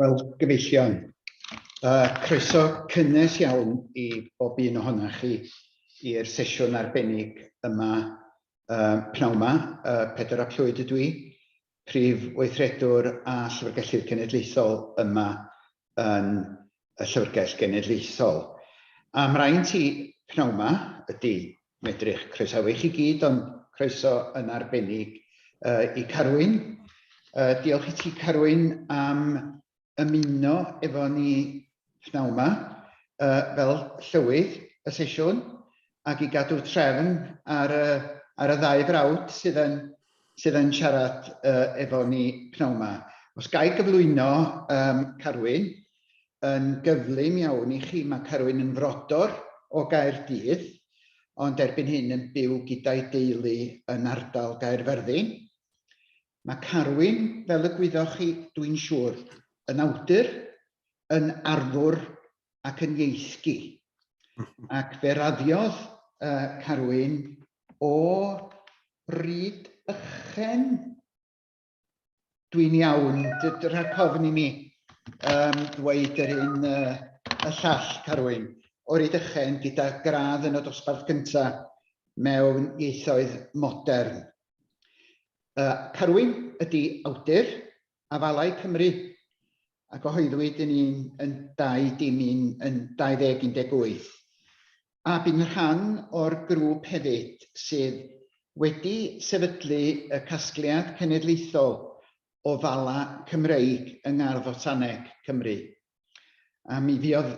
Wel, gyfeillion, croeso cynnes iawn i bob un ohonoch chi i'r sesiwn arbennig yma pnawn 'ma. Pedr ap Llwyd ydw i, Prif Weithredwr a Llyfrgellydd Cenedlaethol yma yn y Llyfrgell Genedlaethol. A mraint i pnawn 'ma ydy medru'ch croesawu chi gyd, ond croeso yn arbennig i Carwyn. Diolch i ti, Carwyn, am ymuno efo ni pnawn 'ma fel llywydd y sesiwn ac i gadw trefn ar y, ar y ddau frawd sydd yn, sydd yn siarad efo ni pnawn 'ma. Os ga i gyflwyno Carwyn yn gyflym iawn i chi, mae Carwyn yn frodor o Gaerdydd, ond erbyn hyn yn byw gyda'i deulu yn ardal Gaerfyrddin. Mae Carwyn, fel y gwyddoch chi, dwi'n siŵr, yn awdur, yn arddwr ac yn ieithgi. Ac fe raddiodd Carwyn o Ryd Ychen. Dwi'n iawn, rhag ofn i mi ddweud yr un y llall, Carwyn, o Ryd Ychen gyda gradd yn y dosbarth gyntaf mewn ieithoedd modern. Carwyn ydy awdur Afalau Cymru, a gyhoeddwyd yn un yn 2 dim 1 yn 2018. A bu'n rhan o'r grŵp hefyd sydd wedi sefydlu y casgliad cenedlaethol o fala Cymreig yng Ngardd Fotaneg Cymru. A mi fuodd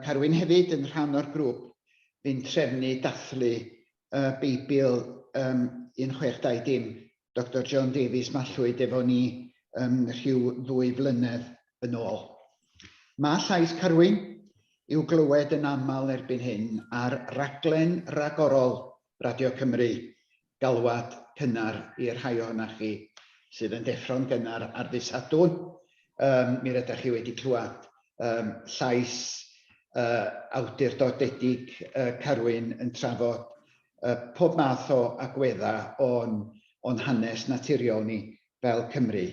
Carwyn hefyd yn rhan o'r grŵp fu'n trefnu dathlu y Beibl 1620, Doctor John Davies Mallwyd efo ni rhyw ddwy flynedd yn ôl. Mae llais Carwyn i'w glywed yn aml erbyn hyn ar raglen ragorol Radio Cymru, galwad cynnar i'r rhai ohonoch chi sydd yn deffro'n gynnar ar ddydd Sadwrn. Mi rydych chi wedi clywed llais awdurdodedig Carwyn yn trafod pob math o agweddau o'n hanes naturiol ni fel Cymru.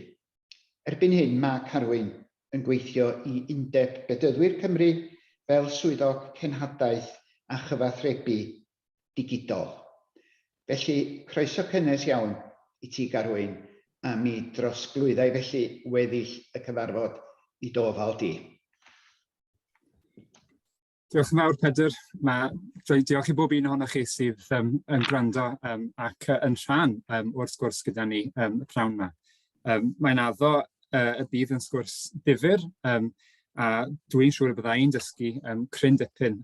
Erbyn hyn mae Carwyn yn gweithio i Undeb Bedyddwyr Cymru fel Swyddog Cenhadaeth a Chyfathrebu digidol. Felly, croeso cynnes iawn i ti Garwyn a mi drosglwyddai felly weddill y cyfarfod i dy ofal di. Diolch yn fawr, Pedr. Mae, diolch i bob un ohonoch chi sydd yn gwrando ac yn rhan o'r sgwrs gyda ni y pnawn yma. Mae'n addo y bydd yn sgwrs ddifyr, a dwi'n siŵr y bydda i'n dysgu cryn dipyn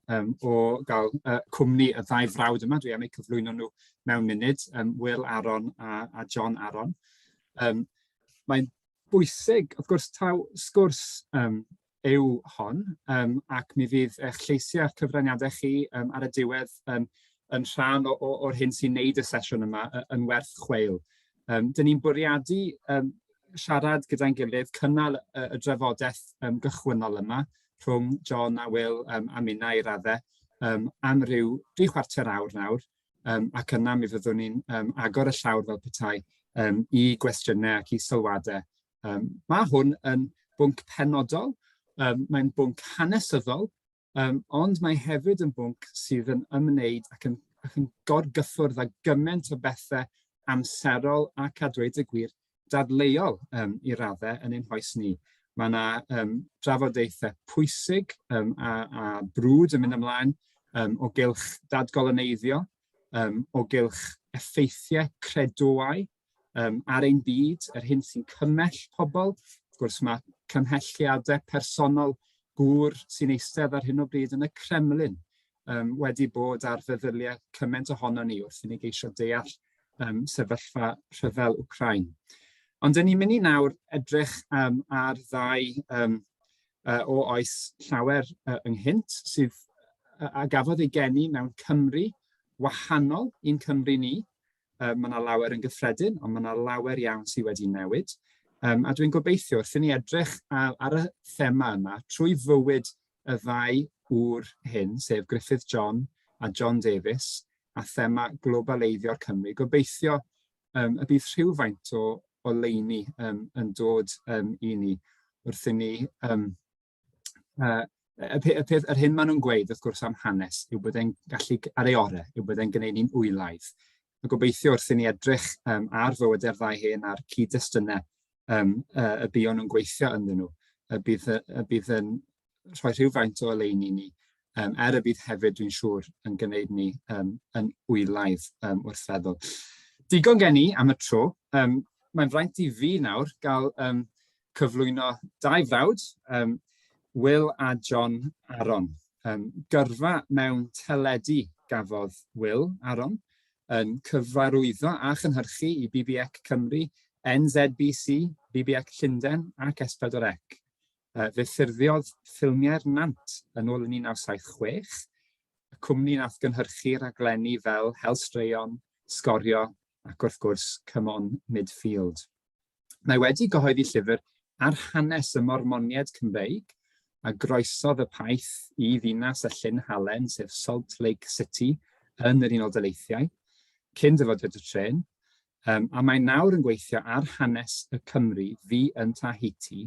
o gael cwmni y ddau frawd yma. Dwi am eu cyflwyno nhw mewn munud, Will Aaron a John Aaron. Mae'n bwysig, wrth gwrs, taw sgwrs yw hon, ac mi fydd eich lleisiau a'ch cyfraniadau chi ar y diwedd yn rhan o'r hyn sy'n neud y sesiwn yma yn werth chweil. Dyn ni'n bwriadu siarad gyda'n gilydd, cynnal y drafodaeth gychwynnol yma rhwng John a Will a minnau i raddau am ryw dri chwarter awr nawr, ac yna mi fyddwn ni'n agor y llawr fel petai i gwestiynau ac i sylwadau. Mae hwn yn bwnc penodol, mae'n bwnc hanesyddol, ond mae hefyd yn bwnc sydd yn ymwneud ac yn gorgyffwrdd â gymaint o bethau amserol ac, a dweud y gwir, dadleuol i raddau yn ein hoes ni. Mae yna drafodaethau pwysig a brwd yn mynd ymlaen o gylch dadgoloneiddio, o gylch effeithiau credoau ar ein byd, yr hyn sy'n cymell pobl. Wrth gwrs, mae cymhelliadau personol gŵr sy'n eistedd ar hyn o bryd yn y Kremlin wedi bod ar feddyliau cymaint ohonon ni wrth i ni geisio deall sefyllfa rhyfel Wcráin. Ond dyn ni'n mynd i nawr edrych ar ddau o oes llawer ynghynt sydd a gafodd ei geni mewn Cymru wahanol i'n Cymru ni. Mae yna lawer yn gyffredin, ond mae yna lawer iawn sydd wedi newid. A dwi'n gobeithio wrth i ni edrych ar y thema yma trwy fywyd y ddau ŵr hyn, sef Griffith John a John Davies, a thema globaleiddio'r Cymru, gobeithio y bydd rhywfaint o oleuni yn dod i ni wrth i ni... y peth, yr hyn maen nhw'n gweud, wrth gwrs, am hanes yw bod e'n gallu, ar ei orau, yw bod e'n gwneud ni'n wylaidd. A gobeithio wrth i ni edrych ar fywydau'r ddau hen a'r cyd-destunau y buon nhw'n gweithio ynddyn nhw, y bydd yn rhoi rhywfaint o oleuni ni, er y bydd hefyd, dwi'n siŵr, yn gwneud ni yn wylaidd wrth feddwl. Digon gen i am y tro. Mae'n fraint i fi nawr gael cyflwyno dau frawd, Wil a John Aaron. Gyrfa mewn teledu gafodd Wil Aaron, yn cyfarwyddo a chynhyrchu i BBC Cymru, NZBC, BBC Llundain ac S4C. Fe ffurfiodd Ffilmiau'r Nant yn ôl yn 1976, y cwmni nath gynhyrchu rhaglenni fel Hel Straeon, Sgorio ac wrth gwrs Come On Midfield. Mae wedi gyhoeddi llyfr ar hanes y Mormoniaid Cymreig a groesodd y paith i ddinas y Llyn Halen, sef Salt Lake City, yn yr Unol Daleithiau, cyn dyfodiad y trên, a mae nawr yn gweithio ar hanes y Cymry fu yn Tahiti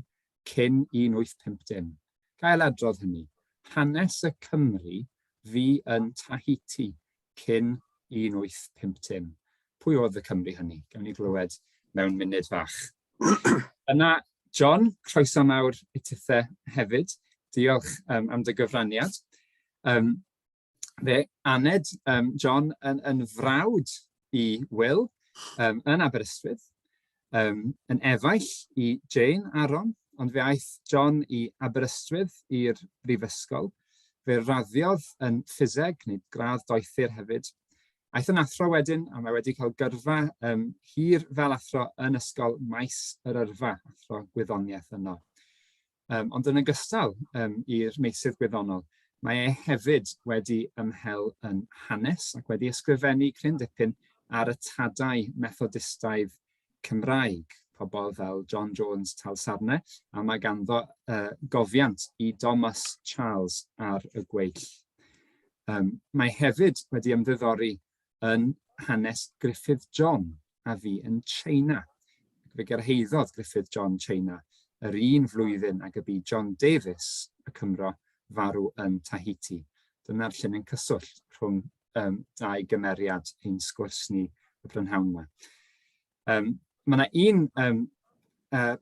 cyn 1850. Gael adrodd hynny. Hanes y Cymry fu yn Tahiti cyn 1850. Pwy oedd y Cymry hynny? Gawn ni glywed mewn munud fach. Yna, John, croeso mawr i tithe hefyd. Diolch am dy gyfraniad. Fe aned John yn frawd i Will yn Aberystwyth, yn efaill i Jane Aaron, ond fe aeth John i Aberystwyth i'r brifysgol. Fe raddiodd yn ffiseg, neu gradd doethur hefyd. Aeth yn athro wedyn, a mae wedi cael gyrfa hir fel athro yn ysgol Maes yr Yrfa, athro gwyddoniaeth yno. Ond yn ogystal i'r meysydd gwyddonol, mae e hefyd wedi ymhel yn hanes ac wedi ysgrifennu cryn dipyn ar y tadau Methodistaidd Cymraeg, pobl fel John Jones Talsarnau, a mae ganddo gofiant i Thomas Charles ar y gweill. Mae hefyd wedi ymddiddori yn hanes Griffith John a fu yn China. Ac fe gyrhaeddodd Griffith John China yr un flwyddyn ag y bu John Davies, y Cymro, farw yn Tahiti. Dyna'r llinyn cyswllt rhwng dau gymeriad ein sgwrs ni y prynhawn yma. Mae yna un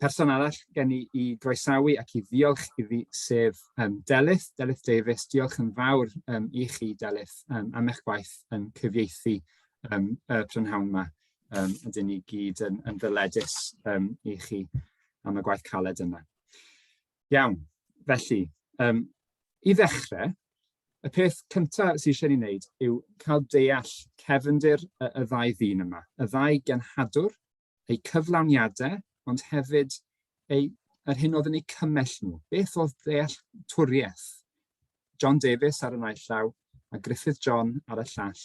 person arall gen i i groesawu ac i ddiolch iddi, sef Delyth, Delyth Davies. Diolch yn fawr i chi, Delyth, am eich gwaith yn cyfieithu y prynhawn yma. Ydyn ni gyd yn ddyledus i chi am y gwaith caled yna. Iawn, felly, i ddechrau, y peth cyntaf sydd eisiau ni wneud yw cael deall cefndir y ddau ddyn yma, y ddau genhadwr, eu cyflawniadau, ond hefyd yr hyn oedd yn eu cymell nhw. Beth oedd dealltwriaeth John Davies ar y naill llaw a Griffith John ar y llall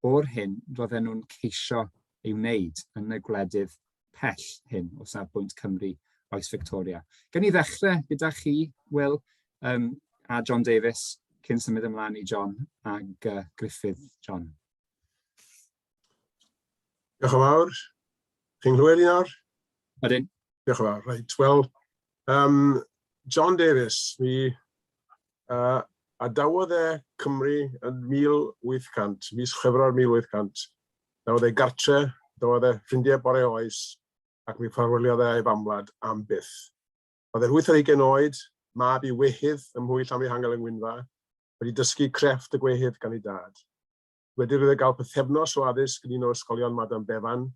o'r hyn roedden nhw'n ceisio ei wneud yn y gwledydd pell hyn o safbwynt Cymru oes Victoria. Gen i ddechrau gyda chi, Will, a John Davies, cyn symud ymlaen i John ag Griffith John. Diolch yn fawr. Chi'n clywed i nawr? Ydyn. Diolch yn fawr. Reit, wel, John Davies, mi adawodd e Cymru yn 1800, mis Chwefror 1800. Dawodd e gartre, dawodd e ffrindiau bore oes, ac mi ffarweliodd e a'i famwlad am byth. Roedd e'n 28 oed, mab i wehydd ym mhwyll Llanfihangel yng Ngwynfa, wedi dysgu crefft y gwehydd gan ei dad. Dywedir iddo gael pythefnos o addysg yn un o ysgolion Madam Bevan,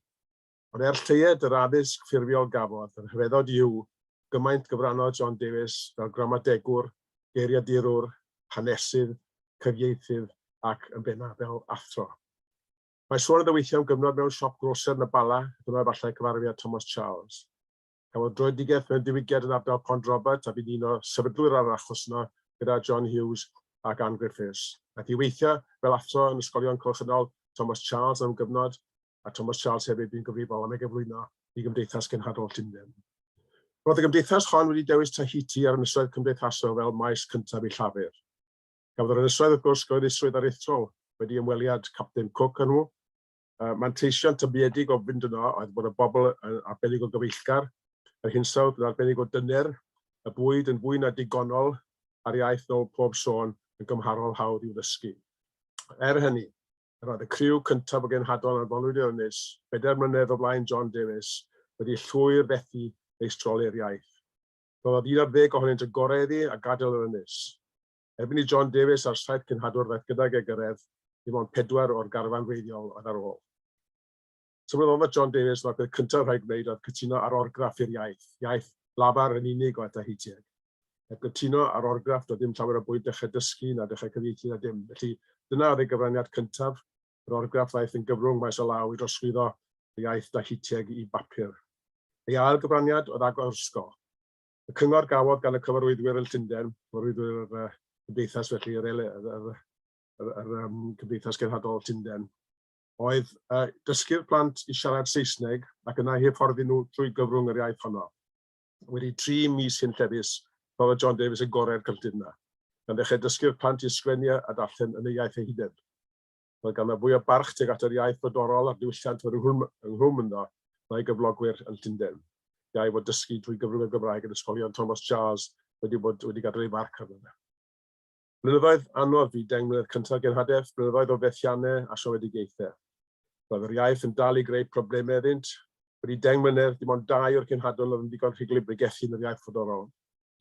ond er lleied yr addysg ffurfiol gafodd, yr rhyfeddod yw gymaint gyfrannodd John Davies fel gramadegwr, geiriadurwr, hanesydd, cyfieithydd ac, yn bennaf, fel athro. Mae sôn iddo weithio am gyfnod mewn siop groser yn y Bala, ac yno efallai cyfarfu â Thomas Charles. Cafodd dröedigaeth mewn diwygiad yn ardal Pont Robert a bu'n un o sefydlwyr ar yr achos yno gyda John Hughes ac Ann Griffiths. Aeth i weithio fel athro yn ysgolion cylchynol Thomas Charles am gyfnod, a Thomas Charles hefyd bu'n gyfrifol am ei gyflwyno i Gymdeithas Genhadol Llundain. Roedd y gymdeithas hon wedi dewis Tahiti a'r ynysoedd cymdeithasol fel maes cyntaf ei llafur. Cafodd yr ynysoedd wrth gwrs gyhoeddusrwydd aruthrol wedi ymweliad Capten Cook â nhw. Manteision tybiedig o fynd yno oedd bod y bobl yn arbennig o gyfeillgar, yr hinsawdd yn arbennig o dyner, y bwyd yn fwy na digonol, a'r iaith yn ôl pob sôn yn gymharol hawdd i'w ddysgu. Er hynny, yr oedd y criw cyntaf o genhadon anfonwyd i'r ynys, bedair mlynedd o flaen John Davies, wedi llwyr fethu meistroli'r iaith. Rhoddodd 11 ohonynt y gorau iddi a gadael yr ynys. Erbyn i John Davies a'r saith cenhadwr ddaeth gydag e gyrraedd, dim ond pedwar o'r garfan wreiddiol oedd ar ôl. Sylweddolodd John Davies mai'r peth cyntaf rhaid gwneud oedd cytuno ar orgraff i'r iaith, iaith lafar yn unig oedd Tahitieg. Heb gytuno ar orgraff, doedd dim llawer o bwynt dechrau dysgu na dechrau cyfieithu na dim. Felly, dyna oedd ei gyfraniad cyntaf, yr orgraff ddaeth yn gyfrwng maes o law i drosglwyddo yr iaith Dahitieg i bapur. Ei ail gyfraniad oedd agor ysgol. Y cyngor gafodd gan y cyfarwyddwyr yn Llundain, cyfarwyddwyr yr uh, gymdeithas felly, yr, yr, yr, yr, yr um, Cymdeithas Genhadol Llundain, oedd uh, dysgu'r plant i siarad Saesneg ac yna hyfforddi nhw trwy gyfrwng yr iaith honno. Wedi tri mis hunllefus, rhoddodd John Davies y gorau'r cynllun yna, gan ddechrau dysgu'r plant i ysgrifennu a darllen yn ei iaith ei hunain. Roedd ganddo fwy o barch tuag at yr iaith frodorol a'r diwylliant oedd ynghlwm ynddo na'i gyflogwyr yn Llundain. Iau fod dysgu drwy gyfrwng y Gymraeg yn ysgolion Thomas Charles wedi bod wedi gadael ei farc arno fe. Blynyddoedd anodd fu deng mlynedd cyntaf genhadaeth, blynyddoedd o fethiannau a siomedigaethau. Roedd yr iaith yn dal i greu problemau iddynt. Wedi deng mlynedd, dim ond dau o'r cenhadon oedd yn ddigon rhugl i bregethu yn yr iaith frodorol.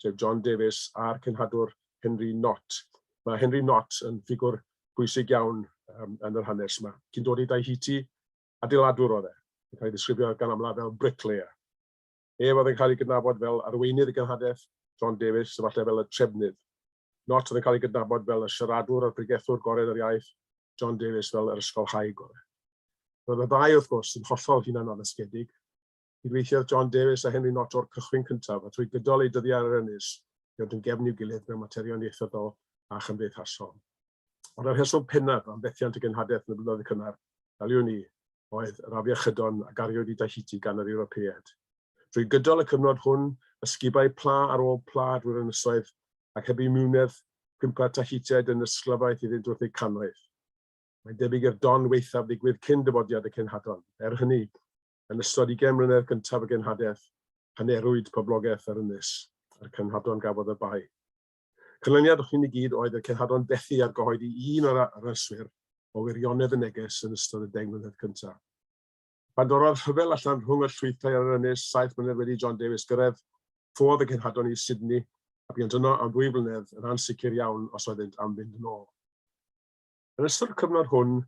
sef John Davies a'r cenhadwr Henry Nott. Mae Henry Nott yn ffigwr pwysig iawn um, yn yr hanes yma. Cyn dod i Tahiti, adeiladwr oedd e, yn cael ei ddisgrifio gan amlaf fel bricklayer. Ef oedd yn cael ei gydnabod fel arweinydd y genhadaeth, John Davies, efallai fel y trefnydd. Nott oedd yn cael ei gydnabod fel y siaradwr a'r pregethwr gorau yn yr iaith, John Davies fel yr ysgolhaig gorau. Roedd y ddau, wrth gwrs, yn hollol hunan-addysgedig, Cydweithiodd John Davies a Henry Nott o'r cychwyn cyntaf, a thrwy gydol eu dyddiau ar yr ynys, buont yn gefn i'w gilydd mewn materion ieithyddol a chymdeithasol. Ond y rheswm pennaf am fethiant y genhadaeth yn y blynyddoedd cynnar, daliwn i, oedd yr afiechydon a gariwyd i Dahiti gan yr Ewropeaid. Drwy gydol y cyfnod hwn, ysgubai pla ar ôl pla drwy'r ynysoedd, ac heb imiwnedd, cwympa Tahitiaid yn ysglyfaeth iddynt wrth eu cannoedd. Mae'n debyg i'r don waethaf ddigwydd cyn dyfodiad y cenhadon. Er hynny, Yn ystod ugain mlynedd gyntaf y genhadaeth, hanerwyd poblogaeth yr ynys, a'r cenhadon gafodd y bai. Canlyniad hyn i gyd oedd i'r cenhadon fethu ar gyhoeddi un o'r aryswyr o wirionedd y neges yn ystod y deng mlynedd cyntaf. Pan dorrodd rhyfel allan rhwng y llwythau ar yr ynys, saith mlynedd wedi i John Davies gyrraedd, ffodd y cenhadon i Sydney, a buont yno am ddwy flynedd, yn ansicr iawn os oeddynt am fynd yn ôl. Yn ystod y cyfnod hwn,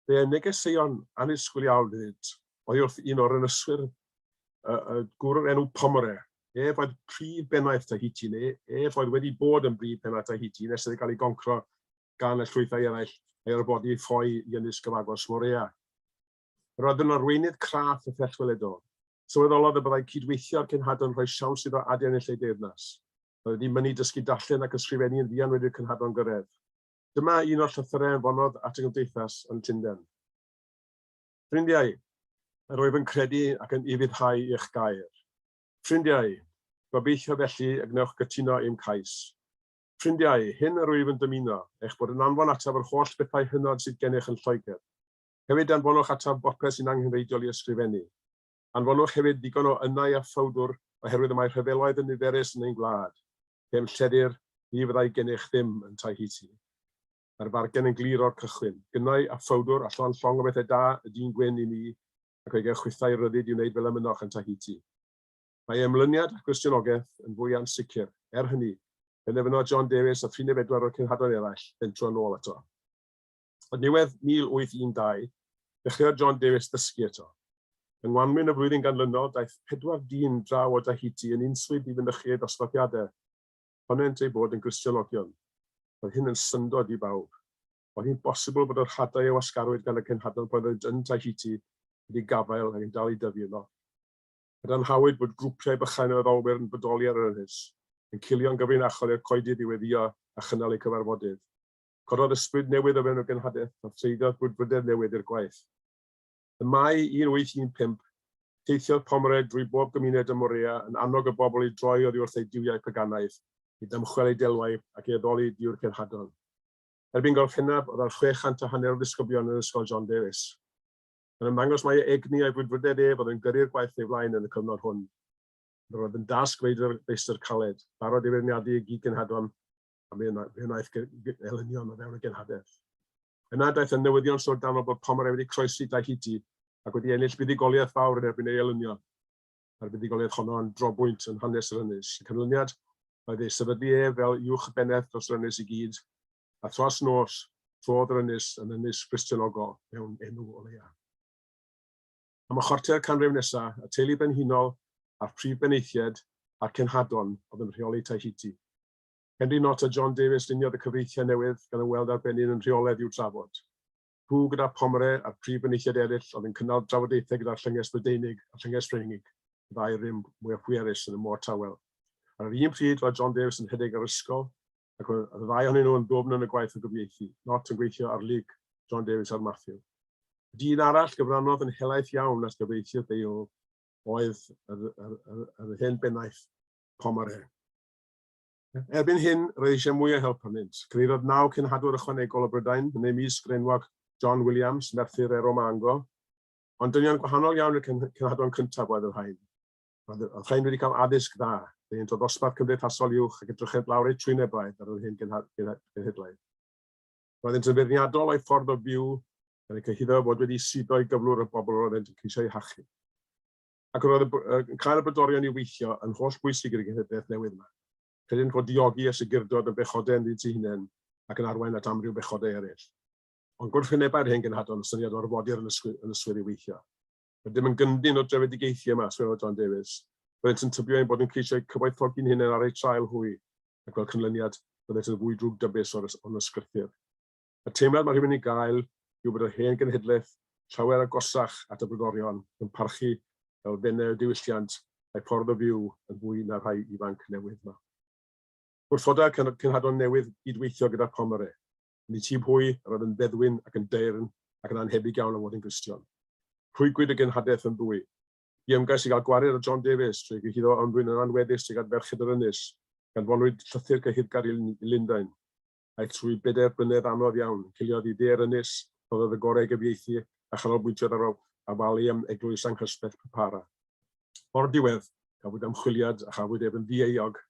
fe negeseuon annisgwyl iawn iddynt oddi wrth un o'r ynyswyr, y, y gŵr o'r enw Pomore. Ef oedd prif bennaeth Tahiti, neu ef oedd wedi bod yn brif pennaeth Tahiti nes iddo gael ei goncro gan y llwythau eraill a'i orfodi i ffoi i ynys gyfagos Morea. Yr oedd yn arweinydd craff a phellweledol. Sylweddolodd y byddai cydweithio â'r cenhadon yn rhoi siawns iddo adennill ei deyrnas. Roedd wedi mynnu dysgu darllen ac ysgrifennu yn fuan wedi'r cenhadon gyrraedd. Dyma un o'r llythyrau anfonodd at y Gymdeithas yn Llundain. Ffrindiau, yr wyf yn credu ac yn ufuddhau i'ch gair. Ffrindiau, gobeithio felly y gwnewch gytuno i'm cais. Ffrindiau, hyn yr wyf yn dymuno, eich bod yn anfon ataf yr holl bethau hynod sydd gennych yn Lloegr. Hefyd anfonwch ataf bopeth sy'n anghenrheidiol i ysgrifennu. Anfonwch hefyd ddigon o ynnau a phowdwr, oherwydd y mae rhyfeloedd yn niferus yn ein gwlad. Heb lledr, ni fyddai gennych ddim yn Tahiti. Mae'r fargen yn glir o'r cychwyn. Gynnau a phowdwr a llond llong o bethau da y dyn gwyn i mi, ac fe gewch chwithau ryddid i wneud fel y mynnoch yn Tahiti. Mae ei ymlyniad at Gristionogaeth yn fwy ansicr, er hynny, penderfynodd John Davies a thri neu bedwar o'r cenhadon eraill fentro yn ôl ato. O ddiwedd 1812, dechreuodd John Davies ddysgu eto. Yng ngwanwyn y flwyddyn ganlynol, daeth pedwar dyn draw o Dahiti yn unswydd i fynychu ei ddosbarthiadau. Honnent eu bod yn Gristionogion. Roedd hyn yn syndod i bawb. Oedd hi'n bosibl bod yr hadau a wasgarwyd gan y cenhadon pan oeddent yn Tahiti wedi gafael ac yn dal i dyfu yno? Cadarnhawyd bod grwpiau bychain o addolwyr yn bodoli ar yr ynys, yn cilio'n gyfrinachol i'r coedydd i weddïo a chynnal eu cyfarfodydd. Cododd ysbryd newydd o fewn y genhadaeth a threiddiodd brwdfrydedd newydd i'r gwaith. Ym Mai 1815, teithiodd Pomare drwy bob gymuned ym Morea yn annog y bobl i droi oddi wrth eu duwiau paganaidd, i ddymchwel eu delwau ac i addoli Duw'r cenhadon. Erbyn Gorffennaf, oedd ar 600 a hanner o ddisgyblion yn Ysgol John Davies. Mae'n ymddangos mai ei egni a'i frwdfrydedd ef oedd yn gyrru'r gwaith ei flaen yn y cyfnod hwn. Ond yr oedd yn dasg feidr feistr caled, barod i feirniadu ei gyd-genhadon, a fe wnaeth elynion o fewn y genhadaeth. Yna daeth y newyddion syfrdanol bod Pomeroy wedi croesi Tahiti ac wedi ennill buddugoliaeth fawr yn erbyn ei elynion. Mae'r fuddugoliaeth honno yn drobwynt yn hanes yr ynys. Y canlyniad oedd ei sefydlu ef fel uwch bennaeth dros yr ynys i gyd, a thros nos, trodd yr ynys yn ynys Gristionogol mewn enw o leia. Am y chwarter canrif nesaf, y teulu brenhinol a'r prif benaethiaid a'r cenhadon oedd yn rheoli Tahiti. Henry Nott a John Davies luniodd y cyfreithiau newydd gan ymweld â'r brenin yn rheolaidd i'w trafod. Nhw gyda Pomare a'r prif benaethiaid eraill oedd yn cynnal drafodaethau gyda'r Llynges Brydeinig a'r Llynges Ffrengig, y ddau rym mwyaf pwerus yn y Môr Tawel. Ar yr un pryd, roedd John Davies yn rhedeg yr ysgol, ac roedd y ddau ohonyn nhw yn ddwfn yn y gwaith o gyfieithu, Nott yn gweithio ar Luc, John Davies ar Matthew. Dyn arall gyfrannodd yn helaeth iawn at gyfieithu'r Beibl oedd yr, yr, yr, yr hen bennaeth Pomare. Erbyn hyn, roedd eisiau mwy o help arnynt. Cyrhaeddodd naw cenhadwr ychwanegol o Brydain, yn eu mysg yr enwog John Williams, Merthyr Erromango. Ond dynion gwahanol iawn i'r cenhadon cyntaf oedd y rhain. Roedd y rhain wedi cael addysg dda, deuent o ddosbarth cymdeithasol uwch ac edrychent lawr eu trwynau braidd ar yr hen genhedlaeth. Roeddent yn feirniadol o'i ffordd o fyw, gan eu cyhuddo o fod wedi suddo i gyflwr y bobl yr oeddent yn ceisio eu hachub. Ac yr oedd yn cael y brodorion i weithio yn holl bwysig i'r genhedlaeth newydd yma. Credent fod diogi a segurdod yn bechodau ynddynt eu hunain ac yn arwain at amryw bechodau eraill. Ond gwrthwynebai'r hen genhadon y syniad o orfodi'r ynyswyr i weithio. Rydym yn gyndyn o drefedigaethu yma, swerodd John Davies. Byddent yn tybio ein bod yn ceisio eu cyfoethogi'n hunain ar eu traul hwy, ac fel canlyniad, byddent yn fwy drwgdybus o'r o'n ysgrythur. Y teimlad mae rhywun ei gael yw bod yr hen genhedlaeth llawer agosach at y brodorion, yn parchu elfennau y diwylliant a'i ffordd o fyw yn fwy na'r rhai ifanc newydd 'ma. Gwrthoda cenhadon newydd gyd-weithio gyda Pomare. Yn eu tîm hwy, yr oedd yn feddwyn ac yn deyrn ac yn annhebyg iawn o fod yn Gristion. Rhwygwyd y genhadaeth yn ddwy. Bu ymgais i gael gwared ar John Davies trwy gyhuddo o ymddwyn yn anweddus tuag at ferched yr ynys, ganfonwyd llythyr cyhuddgar i Lundain. Aeth trwy bedair blynedd anodd iawn, ciliodd i dde'r ynys, rhoddodd y gorau i gyfieithu a chanolbwyntiodd ar ofalu am eglwys anghysbell Papara. O'r diwedd, cafwyd ymchwiliad a chafwyd ef yn ddieuog,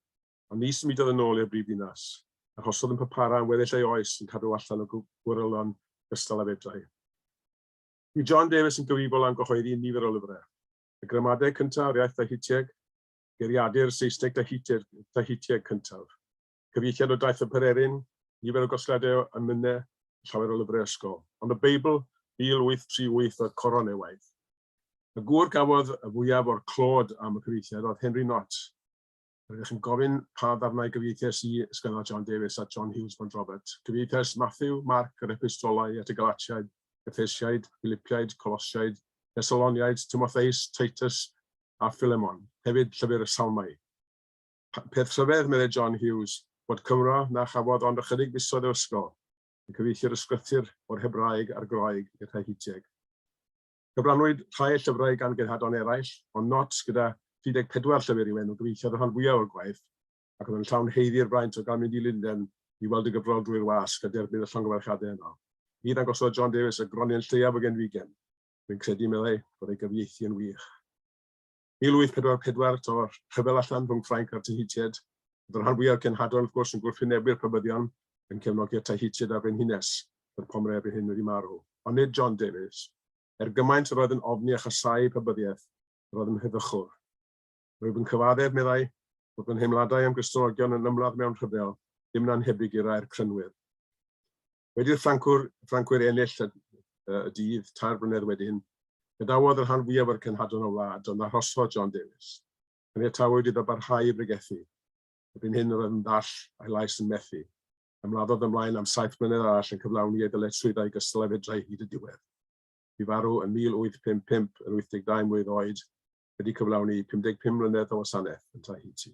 ond ni symudodd yn ôl i'r brif ddinas. Arhosodd yn Papara am weddill ei oes yn cadw allan o gwerylon gystal â fedrai. Bu John Davies yn gyfrifol am gyhoeddi nifer o lyfrau. Y gramadeg cyntaf ar iaith Dahitieg, geiriadur Saesneg Dahitieg cyntaf, cyfieithiad o Daith y Pererin, nifer o gosgliadau o emynau, llawer o lyfrau ysgol. Ond y Beibl, 1838 oedd coron ei waith. Y gŵr gafodd y fwyaf o'r clod am y cyfieithiad oedd Henry Nott. Rydych yn gofyn pa ddarnau gyfieithiais i, ysgrifennodd John Davies at John Hughes Pontrobert. Cyfieithiais Matthew, Marc, yr Epistolau at y Galatiaid, Effesiaid, Philipiaid, Colosiaid, Thessaloniaid, Timotheus, Titus a Philemon, hefyd llyfr y Salmau. Peth rhyfedd, meddai John Hughes, fod Cymro na chafodd ond ychydig fisoedd o ysgol, yn cyfieithu'r ysgrythur o'r Hebraeg a'r Groeg i'r Tahitieg. Cyfrannwyd rhai llyfrau gan genhadon eraill, ond Nott, gyda 34 llyfr i'w enw, gyfieithodd y rhan fwyaf o'r gwaith, ac oedd yn llawn haeddu'r fraint o gael mynd i Lundain i weld y gyfrol drwy'r wasg a derbyn y llongyfarchiadau yno. Ni ddangosodd John Davies y gronyn lleiaf o genfigen. Rwy'n credu, meddai, bod ei gyfieithu yn wych. 1844, to rhyfel allan rhwng Ffrainc a'r Tahitiaid. Oedd y rhan fwyaf o'r cenhadon, wrth gwrs, yn gwrthwynebu'r Pabyddion, yn cefnogi'r Tahitiaid a'r Frenhines. Roedd Pomare erbyn hyn wedi marw. Ond nid John Davies. Er gymaint yr oedd yn ofni a chasáu Pabyddiaeth, yr oedd yn heddychwr. Rwyf yn cyfaddef, meddai, fod fy nheimladau am Gristnogion yn ymladd mewn rhyfel ddim yn annhebyg i rai'r Crynwyr. Wedi'r Ffrancwr, Ffrancwyr ennill y, y dydd, tair blynedd wedyn, gadawodd y rhan fwyaf o'r cenhadon y wlad, ond arhosodd John Davies. Caniatawyd iddo barhau i bregethu. Erbyn hyn yr oedd yn ddall a'i lais yn methu. Ymladdodd ymlaen am saith mlynedd arall yn cyflawni ei ddyletswyddau gystal â fedrai hyd y diwedd. Bu farw yn 1855 yn 82 mlwydd oed, wedi cyflawni 55 mlynedd o wasanaeth yn Tahiti.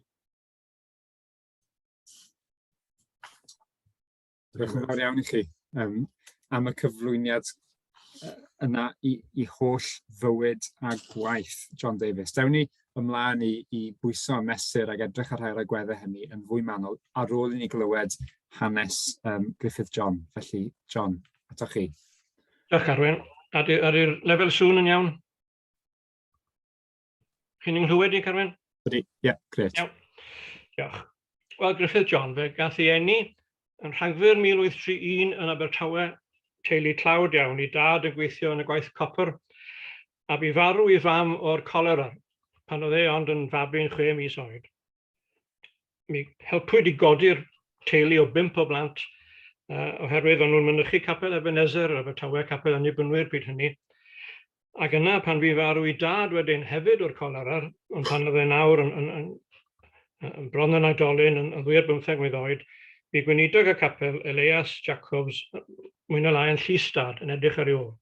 Diolch yn fawr iawn i chi um, am y cyflwyniad yna i, i holl fywyd a gwaith John Davies. Dewn ni ymlaen i, i bwyso a mesur ac edrych ar rhai o'r agweddau hynny yn fwy manwl ar ôl i ni glywed hanes um, Griffith John. Felly, John, atoch chi. Diolch, Carwyn. Ydy'r lefel sŵn yn iawn? Chi'n nghlywed i, Carwyn? Ydy, ie, yeah, gret. Iawn. Diolch. Wel, Griffith John, fe gath ei eni yn Rhagfyr 1831 yn Abertawe, teulu tlawd iawn, i dad yn gweithio yn y gwaith copr, a bu farw i fam o'r colera pan oedd e ond yn fabi'n chwe mis oed. Mi helpwyd i godi'r teulu o bump o blant uh, oherwydd o'n nhw'n mynychu Capel Ebenezer, Abertawe, Capel Annibynwyr pryd hynny. Ac yna pan fi farw i dad wedyn hefyd o'r colera, ond pan oedd e nawr yn, yn, yn, yn bron yn oedolyn, yn, yn ddwy ar bymtheg mlwydd oed, bu gweinidog y capel, Elias Jacobs, mwy na lai yn llys dad, yn edrych ar ei ôl.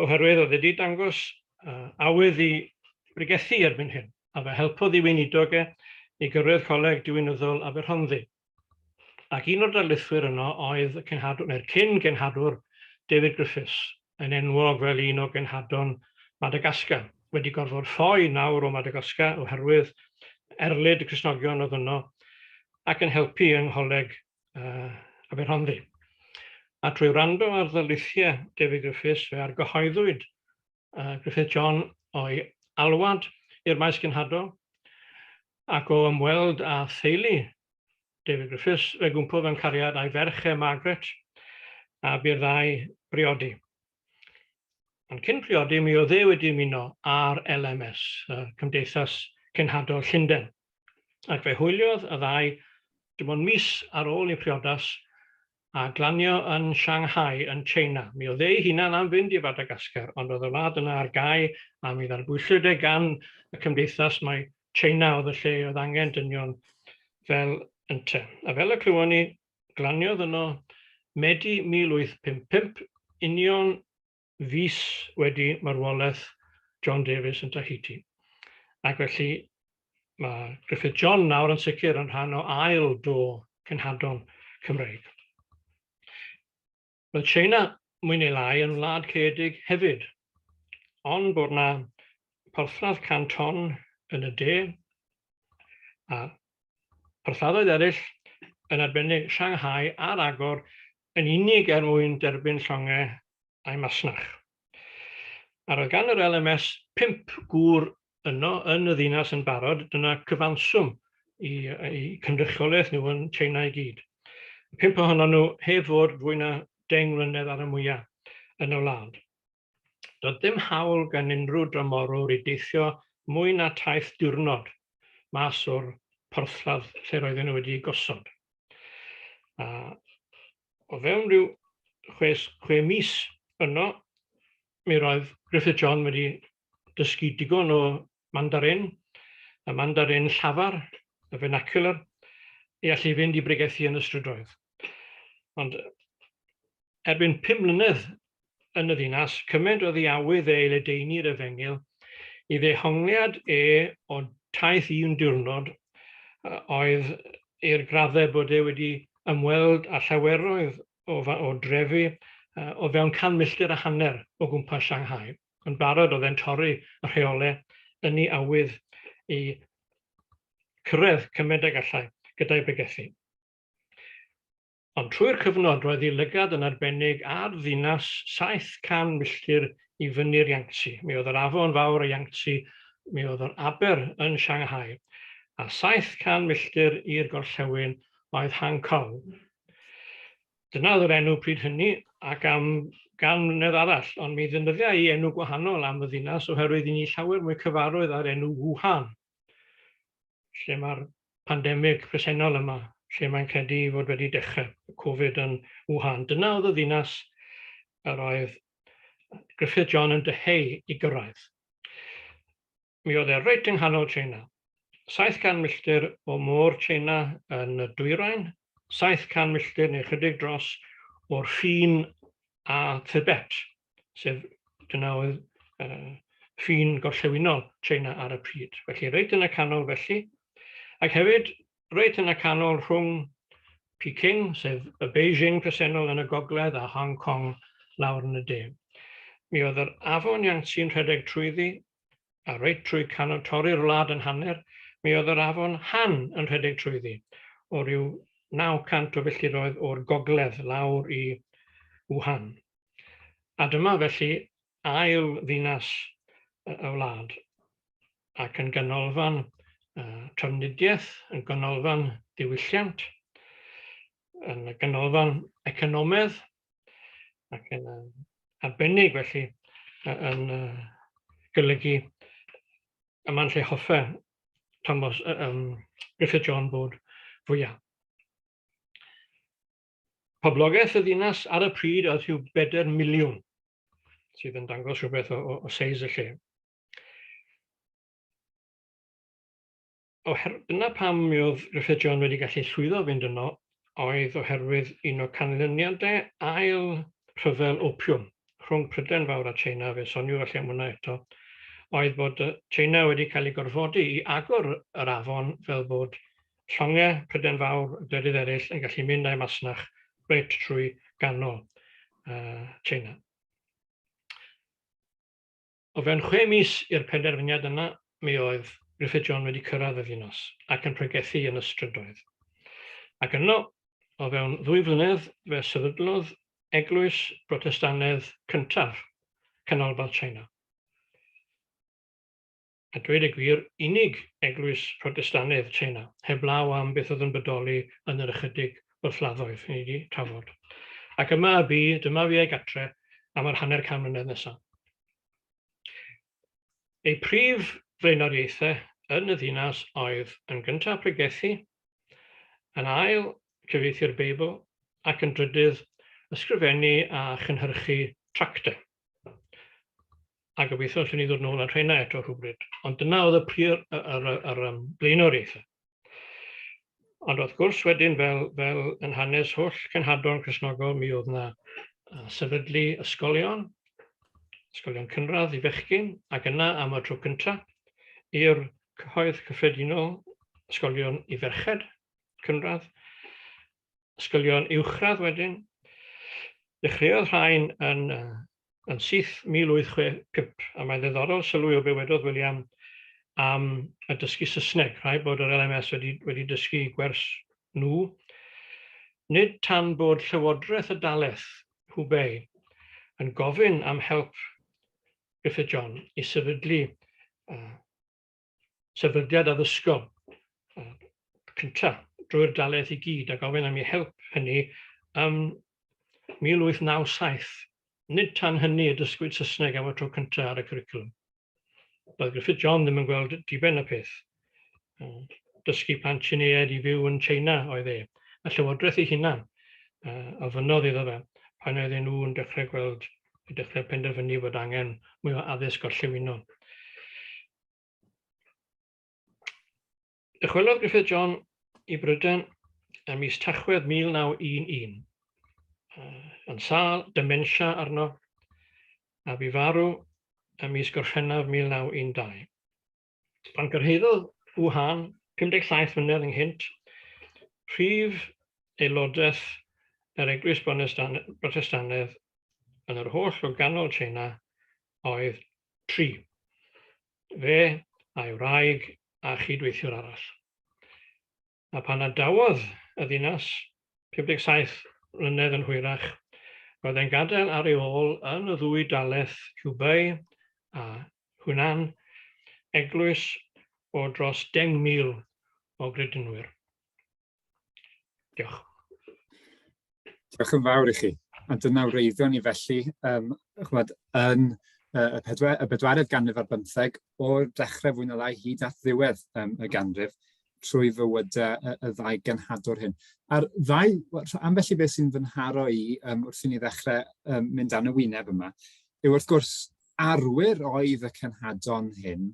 Oherwydd oedd wedi dangos uh, awydd i bregethu erbyn hyn, a fe helpodd i weinidog e i gyrraedd Coleg Diwinyddol Aberhonddu. Ac un o'r darlithwyr yno oedd y cenhadwr, neu'r cyn genhadwr David Griffiths, yn enwog fel un o genhadon Madagascar, wedi gorfod ffoi nawr o Madagascar oherwydd erlid y Cristnogion oedd yno ac yn helpu yng Ngholeg uh, Aberhonddu. A trwy wrando ar ddarlithiau David Griffiths, fe argyhoeddwyd Griffith John o'i alwad i'r maes genhadol ac o ymweld â theulu David Griffiths, fe gwmpodd mewn cariad â'i ferch e Margaret a bu'r ddau briodi. Ond cyn priodi, mi oedd e wedi ymuno â'r LMS, y Cymdeithas Cenhadol Llundain. Ac fe hwyliodd y ddau dim ond mis ar ôl eu priodas a glanio yn Shanghai yn China. Mi oedd ei hunan am fynd i Fadagascar, ond oedd y wlad yna ar gau a mi ddarbwyllwyd e gan y cymdeithas mai China oedd y lle oedd angen dynion fel ynte. A fel y clywon ni, glaniodd yno Medi 1855, union fis wedi marwolaeth John Davies yn Tahiti. Ac felly mae Griffith John nawr yn sicr yn rhan o ail do cenhadon Cymreig. Roedd China mwy neu lai yn wlad caeedig hefyd, ond bod na porthladd Canton yn y de a porthladdoedd eraill yn arbennig Shanghai ar agor yn unig er mwyn derbyn llongau a'i masnach. A roedd gan yr LMS pump gŵr yno yn y ddinas yn barod, dyna cyfanswm i, i cynrychiolaeth nhw yn China i gyd. Pump ohonon nhw heb fod fwy na 10 mlynedd ar y mwyaf yn y wlad. Doedd dim hawl gan unrhyw dramorwr i deithio mwy na taith diwrnod mas o'r porthladd lle roedden nhw wedi gosod. A o fewn rhyw chwe, chwe mis yno, mi roedd Griffith John wedi dysgu digon o Mandarin, y Mandarin llafar, y vernacular, i allu fynd i bregethu yn y strydoedd. Ond erbyn 5 mlynedd yn y ddinas, cymaint oedd ei awydd e i ledaenu'r efengyl, i ddehongliad e o taith un diwrnod oedd i'r graddau bod e wedi ymweld â llaweroedd o, o drefi o fewn 150 milltir o gwmpas Shanghai. Yn barod oedd e'n torri y rheolau yn ei awydd i cyrraedd cymaint ag allai gyda'i bregethu. Ond trwy'r cyfnod roedd ei lygad yn arbennig ar ddinas 700 milltir i fyny'r Yangtze. Mi oedd yr afon fawr y Yangtze, mi oedd yr aber yn Shanghai, a 700 milltir i'r gorllewin oedd Hankou. Dyna oedd yr enw pryd hynny ac am gan mlynedd arall, ond mi ddefnyddia i enw gwahanol am y ddinas oherwydd i ni llawer mwy cyfarwydd â'r enw Wuhan. lle mae'r pandemig presennol yma, lle mae'n credu i fod wedi dechrau, Covid yn Wuhan. Dyna oedd y ddinas yr oedd Griffith John yn dyheu i gyrraedd. Mi oedd e reit yng nghanol China. 700 milltir o môr China yn y dwyrain, 700 milltir neu chydig dros o'r ffin a Tibet, sef dyna oedd ffin gorllewinol China ar y pryd. Felly reit yn y canol felly, ac hefyd reit yn y canol rhwng Peking, sef y Beijing presennol yn y gogledd, a Hong Kong lawr yn y de. Mi oedd yr afon Yangtze'n rhedeg trwyddi, a reit trwy canol torri'r wlad yn hanner, mi oedd yr afon Han yn rhedeg trwyddi, o ryw 900 o filltiroedd o'r gogledd lawr i Wuhan. A dyma felly ail ddinas y wlad, ac yn ganolfan trafnidiaeth, yn ganolfan diwylliant, yn ganolfan economedd, ac yn arbennig felly yn golygu yma'n lle hoffe Thomas, Griffith John bod fwyaf. Poblogaeth y ddinas ar y pryd oedd rhyw 4 miliwn, sydd yn dangos rhywbeth o, o, o seis y lle. Oher, dyna pam mi oedd Griffith John wedi gallu llwyddo fynd yno, oedd oherwydd un o canlyniadau ail rhyfel opiwm rhwng Prydain Fawr a China, fe soniw falle am hwnna eto, oedd bod China wedi cael ei gorfodi i agor yr afon fel bod llongau Prydain Fawr a gwledydd eraill yn gallu mynd â'u masnach reit trwy ganol China. O fewn chwe mis i'r penderfyniad yna, mi oedd Griffith John wedi cyrraedd y ddinas ac yn pregethu yn y strydoedd. Ac yno, o fewn ddwy flynedd, fe sefydlodd eglwys Brotestanedd cyntaf Canolbarth China. A dweud y gwir, unig eglwys Protestanedd China, heblaw am beth oedd yn bodoli yn yr ychydig borthladdoedd ni wedi trafod. Ac yma y bu, dyma fi ei gatre am yr hanner can mlynedd nesaf. Ei prif flaenoriaethau yn y ddinas oedd yn gyntaf pregethu, yn ail cyfieithu'r Beibl, ac yn drydydd ysgrifennu a chynhyrchu tractau. A gobeithio allwn ni ddod nôl at rheina eto rhywbryd. Ond dyna oedd y prior, yr, yr, yr um, blaenoriaethau. Ond wrth gwrs wedyn, fel, fel yn hanes holl cenhadon Cristnogol, mi oedd yna sefydlu ysgolion, ysgolion cynradd i fechgyn, ac yna am y tro cyntaf i'r cyhoedd cyffredinol, ysgolion i ferched cynradd, ysgolion uwchradd wedyn. Dechreuodd rhain yn, yn syth 1865, a mae'n ddiddorol sylwi o be wedodd William am y dysgu Saesneg. Rhaid bod yr LMS wedi, wedi dysgu gwers nhw. Nid tan bod Llywodraeth y Dalaith, Hubei, yn gofyn am help Griffith John i sefydlu sefydliad addysgol cyntaf drwy'r dalaith i gyd a gofyn am ei help hynny ym 1897. Nid tan hynny y dysgwyd Saesneg am y tro cyntaf ar y cwricwlwm. Doedd Griffith John ddim yn gweld diben y peth. Dysgu plant Tsieineaid i fyw yn China oedd e. Y llywodraeth ei hunan ofynnodd iddo fe pan oedden nhw yn dechrau gweld, yn dechrau penderfynu bod angen mwy o addysg gorllewinol. Dychwelodd Griffith John i Brydain ym mis Tachwedd 1911. Yn sâl, dementia arno, a bu farw ym mis Gorffennaf 1912. Pan gyrhaeddodd Wuhan 57 mlynedd ynghynt, rhif aelodaeth yr Eglwys Brotestannedd yn yr holl o ganol China oedd 3. Fe a'i wraig a chydweithiwr arall. A pan adawodd y ddinas, 57 mlynedd yn hwyrach, roedd e'n gadael ar ei ôl yn y ddwy dalaith Hubei a Hunan, eglwys o dros 10,000 o gredinwyr. Diolch. Diolch yn fawr i chi. A dyna wreiddion ni felly, um, chymod, yn y, pedwe, y bedwaredd ganrif ar bymtheg, o'r dechrau fwy na lai hyd at ddiwedd um, y ganrif. trwy fywydau y, y ddau genhadwr hyn. A'r ddau, ambell i beth sy'n fy nharo i wrth i ni ddechrau mynd dan y wyneb yma, yw wrth gwrs arwyr oedd y cenhadon hyn,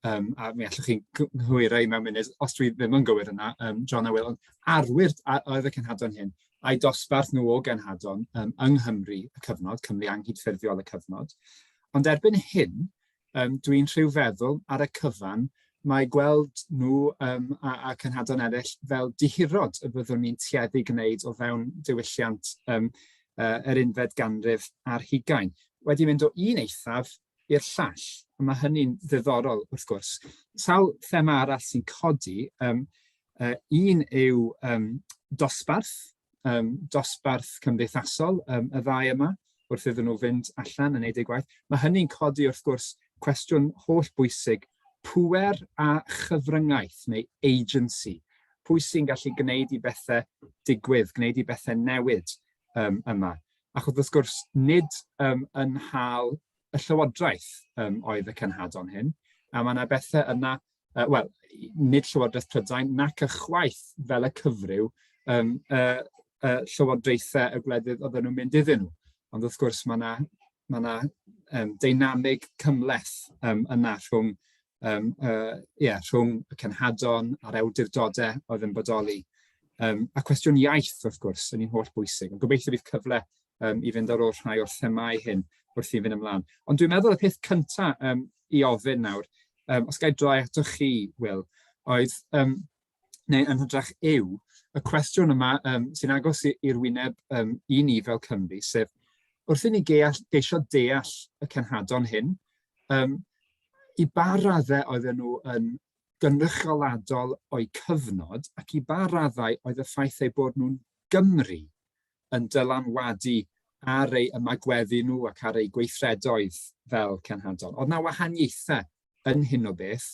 a mi allwch chi nghywiro i mewn munud os dwi ddim yn gywir yna, John a Will, ond arwyr oedd y cenhadon hyn, a'i dosbarth nhw o genhadon yng Nghymru y cyfnod, Cymru anghydffurfiol y cyfnod. Ond erbyn hyn, dwi'n rhyw feddwl ar y cyfan, mae gweld nhw a cenhadon eraill fel dihirod y byddwn ni'n tueddu gwneud o fewn diwylliant yr unfed ganrif ar hugain. Wedi mynd o un eithaf i'r llall, a mae hynny'n ddiddorol wrth gwrs. Sawl thema arall sy'n codi, un yw dosbarth, dosbarth cymdeithasol y ddau yma, wrth iddyn nhw fynd allan yn neud eu gwaith. Mae hynny'n codi wrth gwrs cwestiwn holl bwysig, pŵer a chyfryngaeth neu agency. Pwy sy'n gallu gwneud i bethau digwydd, gwneud i bethau newid yma? Achos wrth gwrs, nid yn nhâl y llywodraeth oedd y cenhadon hyn, a mae yna bethau yna, wel, nid Llywodraeth Prydain, nac ychwaith fel y cyfryw llywodraethau y gwledydd oedden nhw'n mynd iddyn nhw. Ond wrth gwrs, mae yna ma 'na, deinamig cymhleth yna rhwng, yeah, rhwng y cenhadon a'r awdurdodau oedd yn bodoli. A cwestiwn iaith, wrth gwrs, yn un holl bwysig. Ond gobeithio bydd cyfle i fynd ar ôl rhai o'r themâu hyn wrth i fynd ymlaen. Ond dwi'n meddwl y peth cyntaf i ofyn nawr, os ga i droi atoch chi, Will, oedd, neu yn hytrach yw, y cwestiwn yma sy'n agos i'r wyneb i ni fel Cymry, sef wrth i ni geisio deall y cenhadon hyn, i ba raddau oedden nhw yn gynrychioladol o'u cyfnod ac i ba raddau oedd y ffaith eu bod nhw'n Gymry yn dylanwadu ar eu ymagweddu nhw ac ar eu gweithredoedd fel cenhadon. Oedd 'na wahaniaethau yn hyn o beth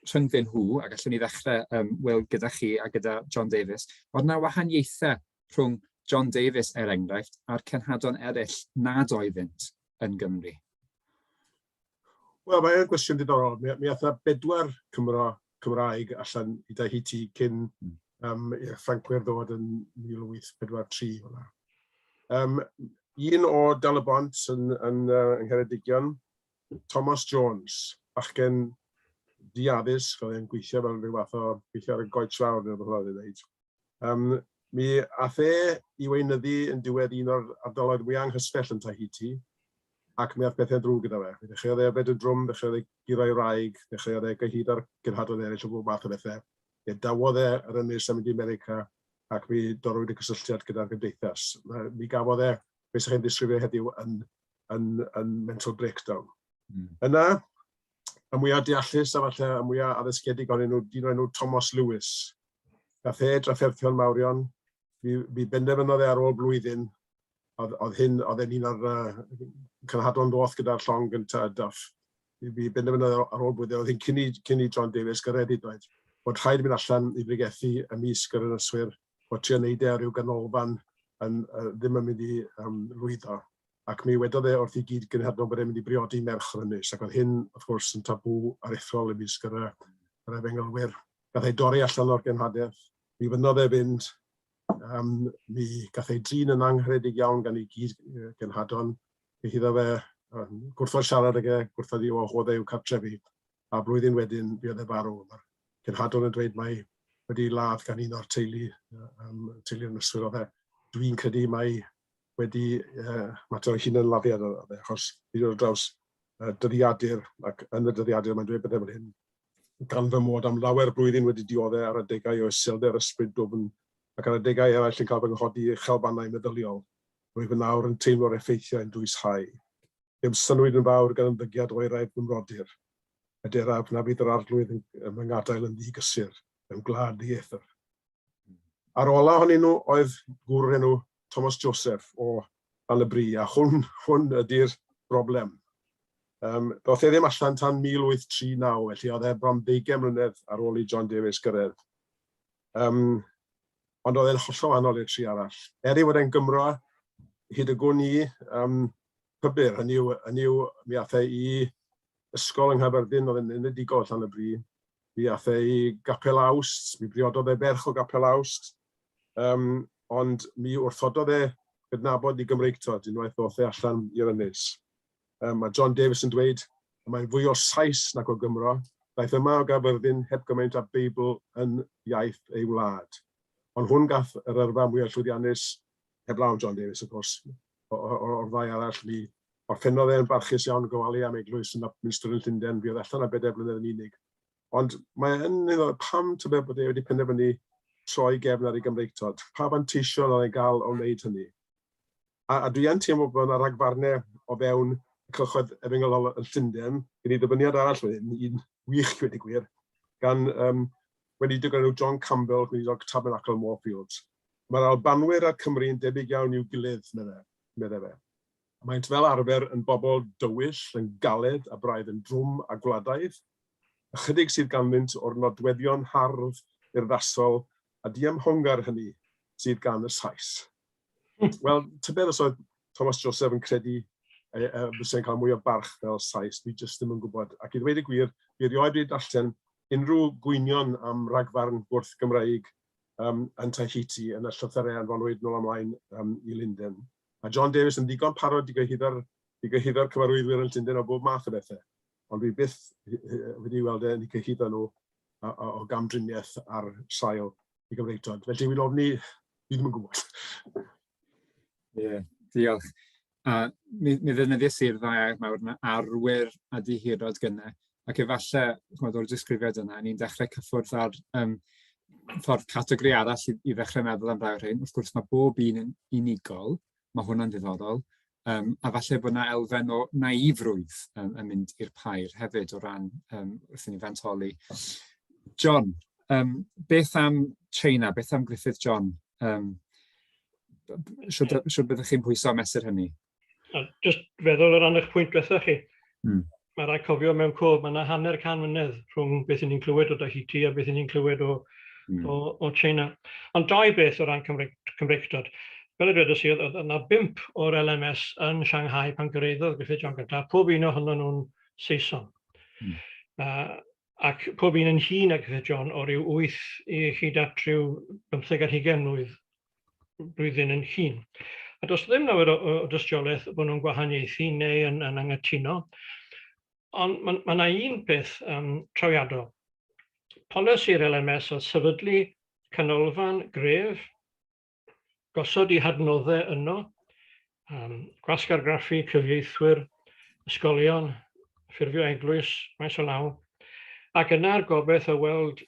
rhyngddyn nhw, a gallwn ni ddechrau, Will, gyda chi a gyda John Davies, oedd 'na wahaniaethau rhwng John Davies, er enghraifft, a'r cenhadon eraill nad oeddynt yn Gymry? Wel, mae'n gwestiwn diddorol. Mi ath 'na bedwar Cymro Cymraeg allan i Dahiti cyn i'r Ffrancwyr ddod yn 1843. Fel Un o Dal-y-bont yn Ngheredigion, Thomas Jones, bachgen diaddysg, oedd e'n gweithio fel rhyw fath o gweithio ar y goets fawr neu rhywbeth fel 'na oedd e'n dweud. Mi ath e i weinyddu yn diwedd un o'r ardaloedd mwyaf anghysbell yn Tahiti, ac mi ath pethau'n ddrwg gyda fe. Mi ddechreuodd e yfed yn drwm, ddechreuodd e guro'i wraig, ddechreuodd e gyhyd â'r genhadon eraill o bob math o bethau. Mi adawodd e yr ynys a mynd i America, ac mi dorrwyd y cysylltiad gyda'r gymdeithas. Mi gafodd e, beth sy'ch chi'n ddisgrifio heddiw, yn mental breakdown. Yna, y mwyaf deallus a falle y mwyaf addysgedig ohonyn nhw, dyn o'r enw Thomas Lewis. Gath e drafferthion mawrion, mi benderfynodd e ar ôl blwyddyn, oedd hyn, oedd e'n un o'r cenhadon ddoth gyda'r llong gyntaf, Duff. Mi benderfynodd e ar ôl blwyddyn, oedd hyn cyn i John Davies gyrraedd hyd yn oed, bod rhaid mynd allan i bregethu ymysg yr ynyswyr, bod trio neud e ar ryw ganolfan yn, ddim yn mynd i lwyddo. Ac mi wedodd e wrth ei gyd-genhadon bod e'n mynd i briodi merch o'r ynys, ac oedd hyn, wrth gwrs, yn tabŵ aruthrol ymysg yr efengylwyr. Gath ei dorri allan o'r genhadaeth, mi fynnodd e fynd, mi gath ei drin yn angharedig iawn gan ei gyd-genhadon, mi iddo fe gwrthod siarad ag e, gwrthod i'w wahodd e i'w cartrefi, a blwyddyn wedyn fuodd e farw. Mae'r cenhadon yn dweud mai wedi ei ladd gan un o'r teulu, teulu ynyswyr oedd e. Dwi'n credu mai wedi mater o hunanladdiad oedd e, achos fi wedi dod ar draws dyddiadur, ac yn y dyddiadur mae'n dweud bethau fel hyn. Gan fy mod am lawer blwyddyn wedi diodde ar adegau o iselder ysbryd dwfn, ac ar adegau eraill yn cael fy nghodi i uchelfannau meddyliol, rwyf yn awr yn teimlo'r effeithiau yn dwyshau. Fe'm synnwyd yn fawr gan ymddygiad oeraidd fy mrodyr. Hyderaf na fydd yr Arglwydd yn fy ngadael yn ddi-gysur mewn gwlad ddieithr. A'r ola ohonyn nhw oedd gŵr o'r enw Thomas Joseph o Lan-y-bri, a hwn ydy'r broblem. Ddoth e ddim allan tan 1839, felly oedd e bron ddeugain mlynedd ar ôl i John Davies gyrraedd. Ond oedd e'n hollol wahanol i'r tri arall. Er ei fod e'n Gymro, hyd y gwn i, pybyr, hynny yw, mi ath e i ysgol yng Nghaerfyrddin, oedd e'n enedigol Llan-y-bri. Mi ath e i Gapel Awst, mi briododd e ferch o Gapel Awst, um, ond mi wrthododd e gydnabod i Gymreictod unwaith ddoth e allan i'r ynys. Um, mae John Davies yn dweud, mae'n fwy o Sais nag o Gymro, daeth yma o Gaerfyrddin heb gymaint â Beibl yn iaith ei wlad. Ond hwn gath yr yrfa mwyaf llwyddiannus, heblaw am John Davies, of course, o'r ddau arall, mi orffennodd e'n barchus iawn yn gofalu am eglwys yn Upminster yn Llundain, fuodd allan am bedair blynedd yn unig. Ond mae yn ddiddorol, pam tybed bod e wedi penderfynu troi gefn ar ei Gymreictod? Pa fanteision oedd e'n gael o wneud hynny? A, a dwi yn teimlo bod yna ragfarnau o fewn y cylchoedd efengylol yn Llundain, gen i ddyfyniad arall fan hyn, un wych i wedi gwir, gan um, weinidog o'r enw John Campbell, gweinidog Tabernacle Moorfields. Mae'r Albanwyr a'r Cymry yn debyg iawn i'w gilydd, meddai, meddai fe. Maent fel arfer yn bobl dywyll, yn galed a braidd yn drwm a gwladaidd. Ychydig sydd ganddynt o'r nodweddion hardd, urddasol a diymhongar hynny sydd gan y Sais. Wel, tybed os oedd Thomas Joseph yn credu e, e, fysa'n cael mwy o barch fel Sais, dwi jyst ddim yn gwybod. Ac i ddweud y gwir, fi erioed wedi darllen unrhyw gwynion am ragfarn gwrth Gymraeg um, yn Tahiti yn y llythyrau anfonwyd nôl ymlaen um, i Lundain. Mae John Davies yn ddigon parod i gyhuddo'r i gyhuddo'r cyfarwyddwyr yn Llundain o bob math o bethau, ond dwi byth wedi weld e'n eu cyhuddo nhw o, o, o gamdriniaeth ar sail i Gymreictod. Felly wy'n ofni, dwi ddim yn gwybod. Ie, yeah, diolch. A mi, mi ddefnyddiais i'r ddau air mawr yna, arwyr a dihirod gynnau. Ac efallai, ch'mod, o'r disgrifiad yna, ni'n dechrau cyffwrdd ar um, ffordd categori arall i, i ddechrau meddwl am rai o'r rhain. Wrth gwrs, mae bob un yn unigol, mae hwnna'n ddiddorol, um, a falle bod yna elfen o naifrwydd um, yn mynd i'r pair hefyd o ran um, wrth i ni fantoli. John, um, beth am China, beth am Griffith John? Um, Siwr, siwr byddwch chi'n pwyso a mesur hynny? A just feddwl o ran eich pwynt diwetha chi, mae rhaid cofio mewn cof, mae yna hanner can mlynedd rhwng beth ni'n clywed o Tahiti a beth ni'n clywed o, mm. o, o China. Ond dau beth o ran Cymreig, Cymreictod. Fel y dwedais i, oedd yna bump o'r LMS yn Shanghai pan gyrhaeddodd Griffith John gyntaf, pob un ohonyn nhw'n Saeson. Ac pob un yn hŷn na Griffith John o ryw 8 i hyd at ryw 15 ar hugain mlwydd blwyddyn yn hŷn. A does ddim lawer o, o dystiolaeth bod nhw'n gwahaniaethu neu yn, yn anghytuno. Ond mae yna ma un peth um, trawiadol. Polisi'r LMS oedd sefydlu canolfan gref, gosod i hadnoddau yno, um, gwasgargraffu, cyfieithwyr, ysgolion, ffurfio eglwys, maes o law, ac yna'r gobaith o weld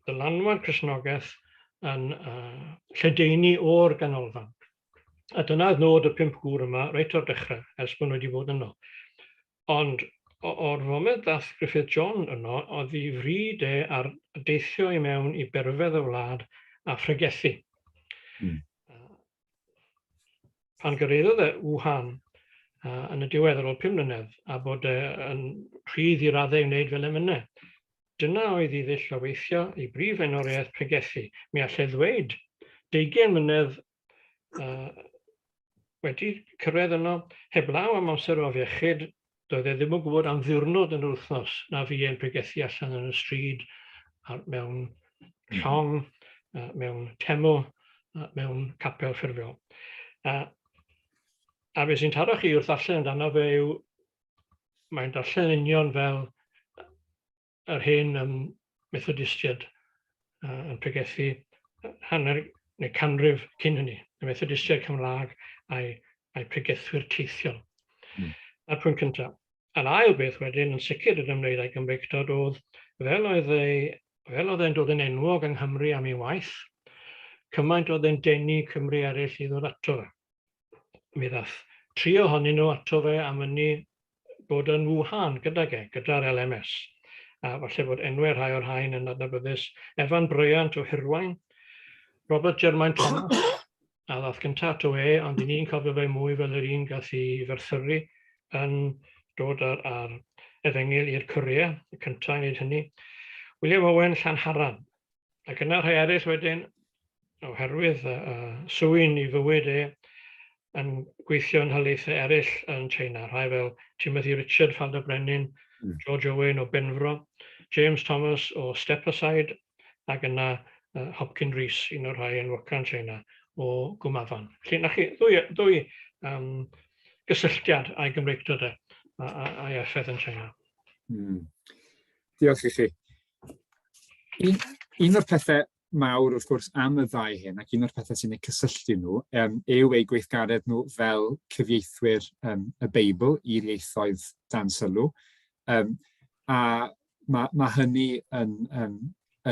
dylanwad Cristnogaeth yn uh, lledaenu o'r ganolfan. A dyna oedd nod y pump gŵr yma reit o'r dechrau, ers bod nhw wedi bod yno. Ond o'r foment ddath Griffith John yno, oedd i fryd e ar deithio i mewn i berfedd y wlad a phregethu. Pan gyrhaeddodd e Wuhan uh, yn y diwedd ar ôl 5 mlynedd a bod e yn rhydd i raddau i wneud fel e mynne. Dyna oedd ei ddull o weithio, ei brif flaenoriaeth pregethu. Mi allai ddweud, deugain mlynedd uh, wedi cyrraedd yno, heblaw am amser o afiechyd, doedd e ddim yn gwybod am ddiwrnod yn yr wythnos na fi e'n pregethu allan yn y stryd, ar, mewn llong, uh, mewn teml, uh, mewn capel ffurfiol. Uh, a beth sy'n taro chi wrth ddarllen amdano fe yw, mae'n darllen union fel yr hen um, Methodistiaid uh, yn pregethu hanner neu canrif cyn hynny, y Methodistiaid Cymraeg a'i, a'i pregethwyr teithiol. A'r pwynt cyntaf. A'r ail beth wedyn, yn sicr yn ymwneud â'i Gymreictod, oedd fel oedd ei, fel oedd e'n dod yn enwog yng Nghymru am ei waith, cymaint oedd e'n denu Cymry eraill i ddod ato fe. Mi ddath tri ohonyn nhw ato fe am ynni bod yn Wuhan gydag e, gyda'r LMS. A falle bod enwau rhai o'r rhain yn adnabyddus. Evan Bryant o Hirwaun, Robert Jermain Thomas, a ddath gyntaf ato e, ond i ni'n cofio fe mwy fel yr un gath i ferthyru yn dod ar, ar efengyl i'r Corea, y cyntaf i wneud hynny. William Owen Llanharan, Ac yna rhai eraill wedyn, oherwydd y, y swyn i fywyd e, yn gweithio yn nhalaethau eraill yn China, rhai fel Timothy Richard, Ffald y Brenin, George Owen o Benfro, James Thomas o Stepaside ac yna Hopkin Rees, un o'r rhai enwoca yn China, o Gwmafan. Felly, na chi ddwy, ddwy um, gysylltiad a'i Gymreictod e, a'i effaith yn China. Diolch i chi. Un, un o'r pethau mawr, wrth gwrs, am y ddau hyn, ac un o'r pethau sy'n eu cysylltu nhw, um, yw eu gweithgaredd nhw fel cyfieithwyr um, y Beibl i'r ieithoedd dan sylw. Um, a mae, mae hynny yn, um,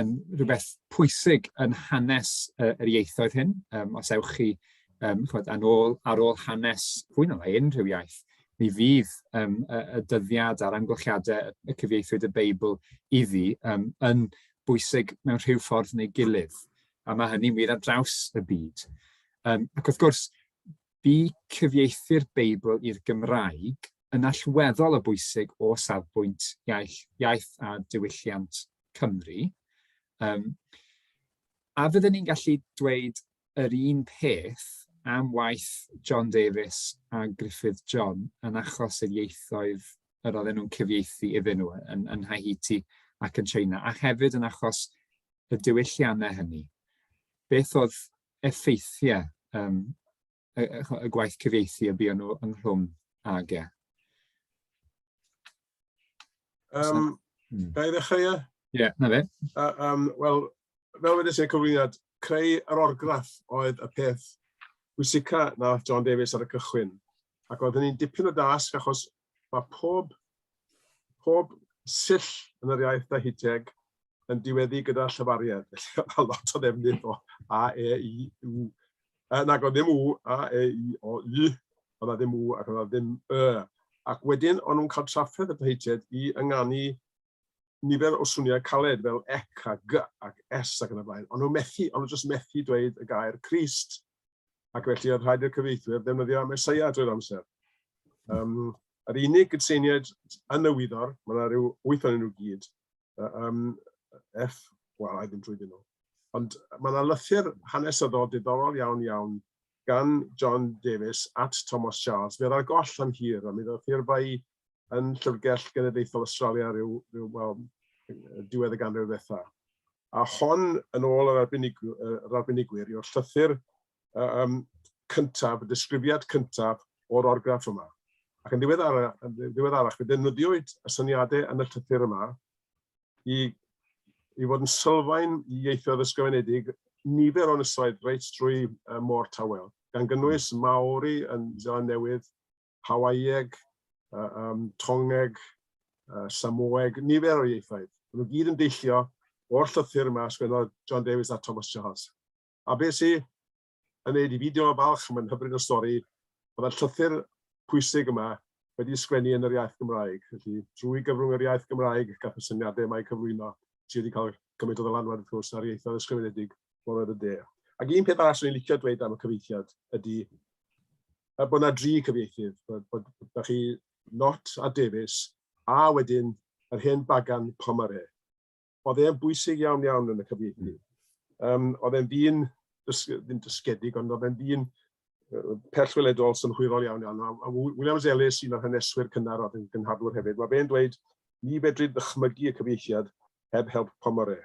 yn rhywbeth pwysig yn hanes yr ieithoedd hyn. Um, os ewch chi um, chwed, ar, ôl, ar ôl hanes fwy na lai unrhyw iaith, mi fydd um, y, y dyddiad a'r amgylchiadau y cyfieithwyd y Beibl iddi um, yn bwysig mewn rhyw ffordd neu gilydd. A mae hynny'n wir ar draws y byd. Um, ac wrth gwrs, bu cyfieithu'r Beibl i'r Gymraeg yn allweddol o bwysig o safbwynt iaith, iaith a diwylliant Cymru. Um, a fydden ni'n gallu dweud yr un peth am waith John Davies a Griffith John yn achos yr ieithoedd yr oedden nhw'n cyfieithu iddyn nhw yn, yn Haiti ac yn China, a hefyd yn achos y diwylliannau hynny. Beth oedd effeithiau um, y, y, y gwaith cyfieithu y buon nhw ynghlwm ag e? Um, Ga i ddechrau, ie? Ie, yeah, na fe. Um, Wel, fel wedes i yn cyflwyniad, creu yr orgraff oedd y peth pwysica nath John Davies ar y cychwyn. Ac oedd hynny'n dipyn o dasg achos mae pob, pob sill yn yr iaith Dahiteg yn diweddu gyda llyfariad. Felly oedd lot o ddefnydd o A, E, I, U. Nag oedd ddim U, A, E, I, O, U. Oedd na ddim U ac oedd na ddim Y. Ac wedyn o'n nhw'n cael trafferth y Tahitiaid i ynganu nifer o swniau caled fel ec a g ac s ac yn y blaen. O'n nhw'n methu, o'n nhw jyst methu dweud y gair Crist. Ac felly oedd rhaid i'r cyfieithwyr ddefnyddio Meseia drwy'r amser. Yr unig gydseiniaid yn y wyddor, mae yna rhyw wyth o'n nhw gyd, um, F, wel, a ddim drwyddyn nhw. Ond mae yna lythyr hanesyddol diddorol iawn iawn gan John Davies at Thomas Charles. Fe oedd ar goll am hir, a mi ddoth i'r bai yn Llyfrgell Genedlaethol Australia rhyw, rhyw wel, diwedd y ganrif ddetha. A hon, yn ôl yr, arbennig, yr arbenigwyr, yw'r llythyr um, cyntaf, y disgrifiad cyntaf o'r orgraff yma. Ac yn ddiweddarach, yn ddiweddarach fe ddefnyddiwyd y syniadau yn y llythyr yma i, i fod yn sylfaen i ieithoedd ysgrifenedig nifer o ynysoedd reit drwy y môr tawel, gan gynnwys Maori yn Zeland Newydd, Hawaiieg, um, Tongeg, Samoeg, nifer o ieithoedd. Maen nhw gyd yn deillio o'r llythyr yma sgwennodd John Davies a Thomas Charles. A beth sy'n yn neud i fi deimlo'n falch, mae'n hyfryd o stori, oedd y llythyr pwysig yma wedi sgwennu yn yr iaith Gymraeg. Felly, drwy gyfrwng yr iaith Gymraeg, gath y syniadau yma eu cyflwyno, sydd wedi cael gymaint o ddylanwad, wrth gwrs, ar ieithoedd ysgrifenedig Moroedd y De. Ac un peth arall sy'n licio dweud am y cyfieithiad ydy bod yna dri cyfieithydd, bod, bod, bod chi Nott a Davies, a wedyn yr hen bagan Pomare. Oedd e'n bwysig iawn iawn yn y cyfieithu. Um, oedd e'n ddyn, ddim dysgedig, ond oedd e'n ddyn pellweledol synhwyrol iawn iawn. A Williams Ellis, un o'r haneswyr cynnar oedd yn gynhadwr hefyd, mae fe'n dweud, ni fedrid ddychmygu y cyfieithiad heb help Pomare.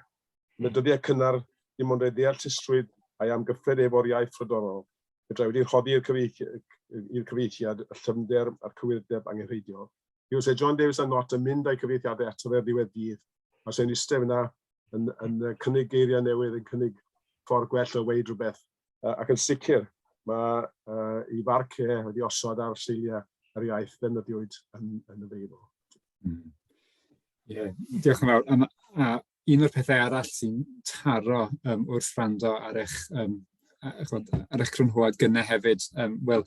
Yn y dyddiau cynnar, dim ond ei ddeallusrwydd a'i amgyffred ef o'r iaith frodorol, fedrai wedi rhoddi i'r cyfieithiad y llyfnder a'r cywirdeb angenrheidiol. Fe se John Davies a Nott yn mynd â'i cyfieithiadau ato fe ar ddiwedd dydd, a se'n eistedd fyna yn, yn cynnig geiriau newydd, yn cynnig ffordd gwell o weid rhywbeth. Ac yn sicr, mae ei farc e wedi osod ar seiliau yr iaith ddefnyddiwyd yn, yn y Beibl. Yeah, diolch yn fawr. A, a un o'r pethau arall sy'n taro um, wrth wrando ar eich, um, ar eich crynhoad gynnau hefyd, um, wel,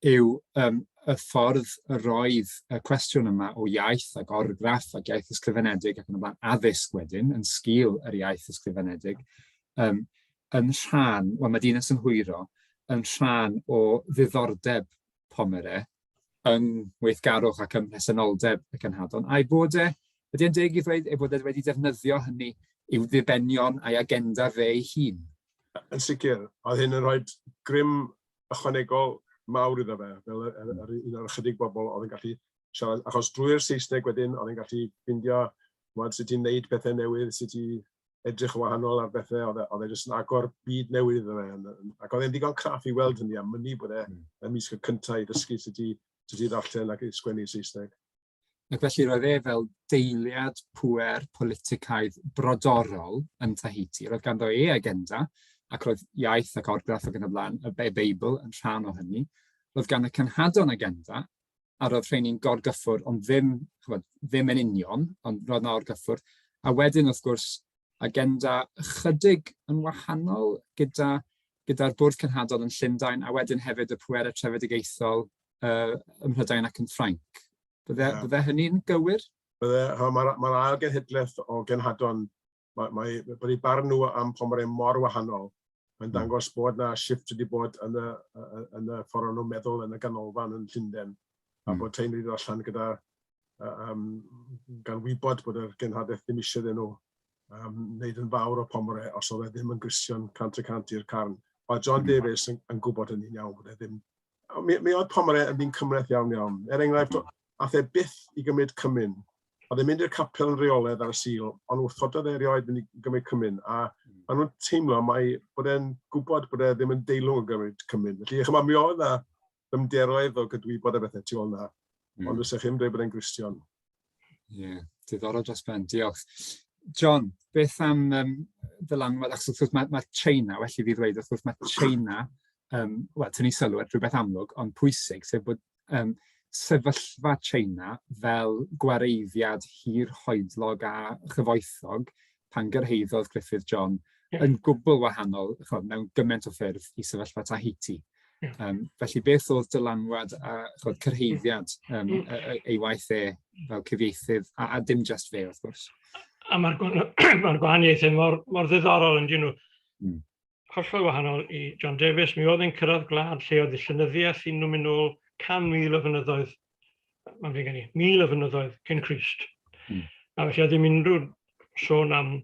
yw um, y ffordd yr oedd y cwestiwn yma o iaith ac orgraff ac iaith ysgrifenedig ac yn y blaen, addysg wedyn, yn sgil yr iaith ysgrifenedig, um, yn rhan, wel mae dyn yn synhwyro, yn rhan o ddiddordeb Pomere yng ngweithgarwch ac ym mhresenoldeb y cenhadon, a'i bod e, ydy e'n deg i ddweud ei bod e wedi defnyddio hynny i'w ddibenion a'i agenda fe ei hun? Yn sicr, oedd hyn yn rhoi grym ychwanegol mawr iddo fe, fel yr, yr, un o'r ychydig bobl oedd yn gallu siarad, achos drwy'r Saesneg wedyn oedd yn gallu ffindio. Ch'mod, sut i wneud pethau newydd, sut i edrych yn wahanol ar bethau, oedd e, oedd e jyst yn agor byd newydd iddo fe. Ac oedd e'n ddigon craff i weld hynny a mynnu bod e ymysg y cyntaf i ddysgu sut i ddarllen ac i sgwennu Saesneg. Ac felly roedd e fel deiliad pŵer politicaidd brodorol yn Tahiti. Roedd ganddo e agenda, ac roedd iaith ac orgraff ac yn y blaen, y Beibl yn rhan o hynny. Roedd gan y cenhadon agenda, a roedd rheini'n gorgyffwrdd, ond ddim, chymod, ddim yn union, ond roedd 'na orgyffwrdd. A wedyn, wrth gwrs, agenda ychydig yn wahanol gyda, gyda'r Bwrdd Cenhadol yn Llundain, a wedyn hefyd y pwerau trefedigaethol ym Mhrydain ac yn Ffrainc. Bydde, yeah. Bydde hynny'n gywir? Bydde, mae'r ma ail genhedlaeth o genhadon, mae, mae, bod eu barn nhw am Pomore mor wahanol. Mae'n dangos bod na shift wedi bod yn y, yn y ffordd o'n nhw'n meddwl yn y ganolfan yn Llundain. A bod rhain wedi dod allan gyda, um, gan wybod bod yr genhadaeth ddim eisiau iddyn nhw wneud yn fawr o Pomore os oedd e ddim yn Gristion 100% i'r carn. A John Davies yn, yn gwybod hynny'n iawn bod e ddim. Mi, mi oedd Pomore yn ddyn cymhleth iawn iawn. Er enghraifft, ath e byth i gymryd cymun. Oedd e'n mynd i'r capel yn reolaidd ar y Sul, ond wrthododd e erioed mynd i gymryd cymun. A maen nhw'n teimlo mai bod e'n gwybod bod e ddim yn deilwng o gymryd cymun. Felly, chymod, mi oedd yna dymderoedd o gydwybod a bethau tu ôl 'na. Ond fysa chi'm dweud bod e'n Gristion. Ie, yeah, diddorol dros ben, diolch. John, beth am ddylanwad, achos wrth gwrs mae, mae China, well i fi ddweud, wrth gwrs mae China, wel, tynnu sylw at rhywbeth amlwg, ond pwysig, sef bod sefyllfa China fel gwareiddiad hir hoedlog a chyfoethog pan gyrhaeddodd Griffith John yn gwbl wahanol, ch'mod, mewn gymaint o ffyrdd i sefyllfa Tahiti. Felly beth oedd dylanwad a ch'mod, cyrhaeddiad ei waith e fel cyfieithydd, a dim just fe wrth gwrs? A mae'r ma gwahaniaethau mor, mor ddiddorol yn dyn nhw. Hollol wahanol i John Davies. Mi oedd e'n cyrraedd gwlad lle oedd y llenyddiaeth i'n nhw'n mynd nôl 100,000 o flynyddoedd, mae'n fi gen i, 1,000 o flynyddoedd cyn Crist. A felly oedd ddim unrhyw sôn am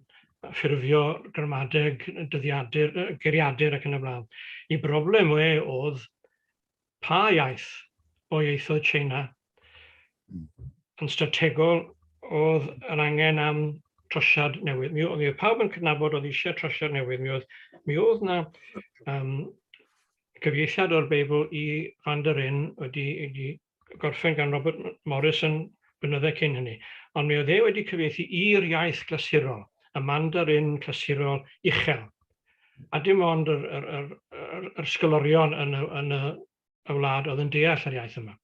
ffurfio gramadeg, dyddiadur, geiriadur ac yn y blaen. Y broblem we oedd pa iaith o ieithoedd China yn strategol oedd yr angen am trosiad newydd. Mi, mi oedd pawb yn cydnabod oedd eisiau trosiad newydd. Mi oedd, mi oedd na gyfieithiad o'r Beibl i Mandarin wedi, wedi gorffen gan Robert Morris yn blynydde cyn hynny. Ond mi oedd e wedi cyfieithu i'r iaith glasurol, y Mandarin clasurol uchel. A dim ond yr, yr, yr, yr, yr sgolorion yn y, yn y, y wlad oedd yn deall yr iaith yma.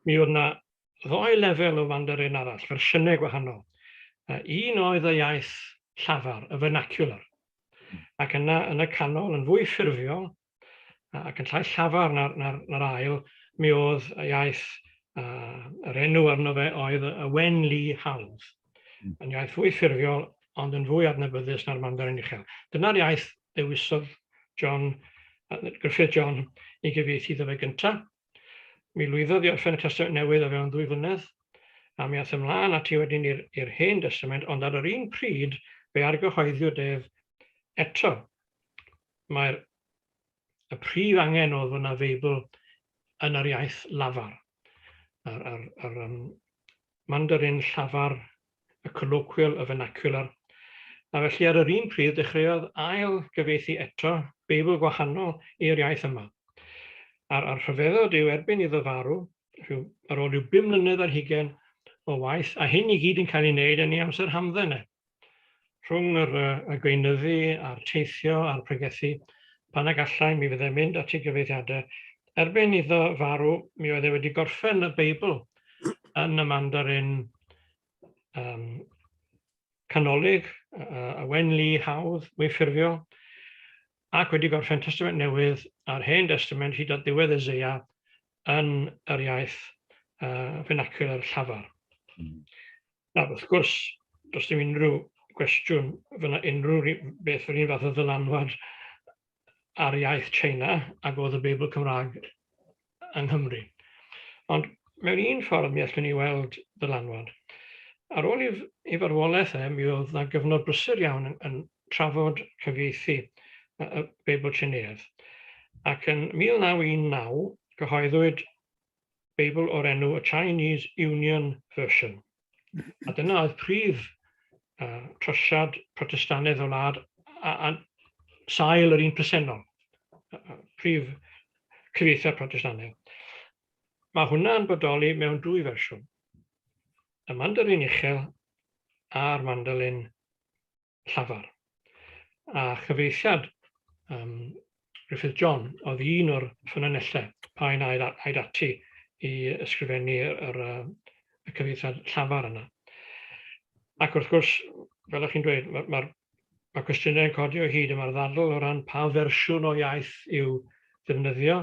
Mi oedd yna ddou lefel o Mandarin arall, fersiynau gwahanol. Un oedd y iaith llafar, y vernacular, ac yna yn y canol, yn fwy ffurfiol, ac yn llai llafar na'r, na, na ail, mi oedd y iaith, yr enw arno fe oedd y Wen Li Hawdd, yn iaith fwy ffurfiol, ond yn fwy adnabyddus na'r Mandarin uchel. Dyna'r iaith ddewisodd John, Griffith John i gyfieithu iddo fe gyntaf. Mi lwyddodd i orffen y Testament Newydd o fewn 2 flynedd, a mi ath ymlaen ati wedyn i'r Hen Destament, ond ar yr un pryd fe argyhoeddiwyd ef eto. Mae'r y prif angen oedd fod 'na Feibl yn yr iaith lafar, yr, yr, yr Mandarin llafar, y colloquial, y vernacular. A felly ar yr un pryd dechreuodd ail gyfieithu eto Beibl gwahanol i'r iaith yma. A'r, a'r rhyfeddod yw erbyn iddo farw, rhyw, ar ôl rhyw 5 mlynedd ar hugain o waith, a hyn i gyd yn cael ei wneud yn ei amser hamdden e. Rhwng yr, y gweinyddu a'r teithio a'r pregethu, pan ag allai mi fyddai'n mynd at ei gyfeithiadau. Erbyn iddo farw, mi oedd e wedi gorffen y Beibl yn y Mandarin canolig, y Wen Li hawdd, mwy ffurfiol, ac wedi gorffen Testament Newydd a'r Hen Destament hyd at ddiwedd Eseia yn yr iaith vernacular llafar. Nawr, wrth gwrs, does dim unrhyw gwestiwn fyna unrhyw beth yr un fath o ddylanwad ar iaith China ag oedd y Beibl Cymraeg yng Nghymru. Ond mewn un ffordd mi allwn ni weld dylanwad. Ar ôl i, i farwolaeth e, mi oedd na gyfnod brysur iawn yn, yn trafod cyfieithu y Beibl Tsieineaidd. Ac yn 1919 cyhoeddwyd Beibl o'r enw y Chinese Union Version. A dyna oedd prif trosiad Protestannaidd o wlad a sail yr un presennol, prif cyfieithiad Protestannaidd. Mae hwnna'n bodoli mewn dwy fersiwn, y Mandarin uchel a'r Mandolin llafar. A chyfieithiad Griffith John oedd un o'r ffynonellau pa un aed, aed ati i ysgrifennu y cyfieithiad llafar yna. Ac wrth gwrs, fel ych chi'n dweud, mae'r mae cwestiynau yn codi o hyd, a mae'r ddadl o ran pa fersiwn o iaith i'w ddefnyddio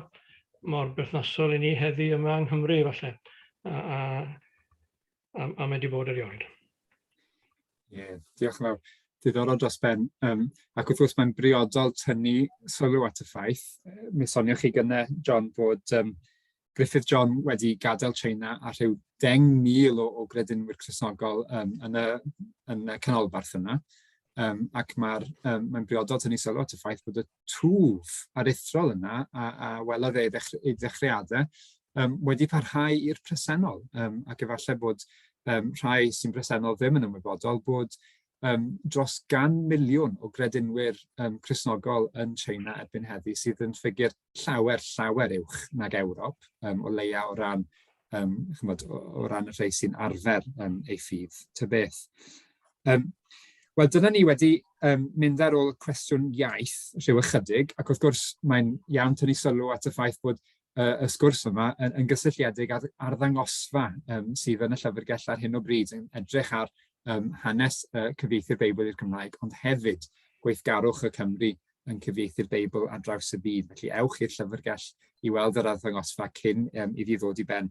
mor berthnasol i ni heddi yma yng Nghymru, falle, a mae wedi bod erioed. Ie, yeah, diolch yn fawr. Diddorol dros ben. Ac wrth gwrs mae'n briodol tynnu sylw at y ffaith, mi sonioch chi gynne, John, bod Griffith John wedi gadael China a rhyw 10,000 o gredinwyr Cristnogol yn y canolbarth yna. Ac mae'n briodol tynnu sylw at y ffaith bod y twf aruthrol yna a welodd ei ddechreuadau wedi parhau i'r presennol. Ac efallai bod rhai sy'n bresennol ddim yn ymwybodol bod dros 100 miliwn o gredinwyr Cristnogol yn China erbyn heddi, sydd yn ffigur llawer, llawer uwch nag Ewrop, o leia o ran, chymod, o ran y rhai sy'n arfer ei ffydd, ta beth. Wel, dyna ni wedi mynd ar ôl cwestiwn iaith rhyw ychydig, ac wrth gwrs mae'n iawn tynnu sylw at y ffaith bod y sgwrs yma yn gysylltiedig â'r arddangosfa sydd yn y llyfrgell ar hyn o bryd yn edrych ar hanes cyfieithu'r Beibl i'r Cymraeg, ond hefyd gweithgarwch y Cymry yn cyfieithu'r Beibl ar draws y byd. Felly ewch i'r llyfrgell i weld yr arddangosfa cyn iddi ddod i ben.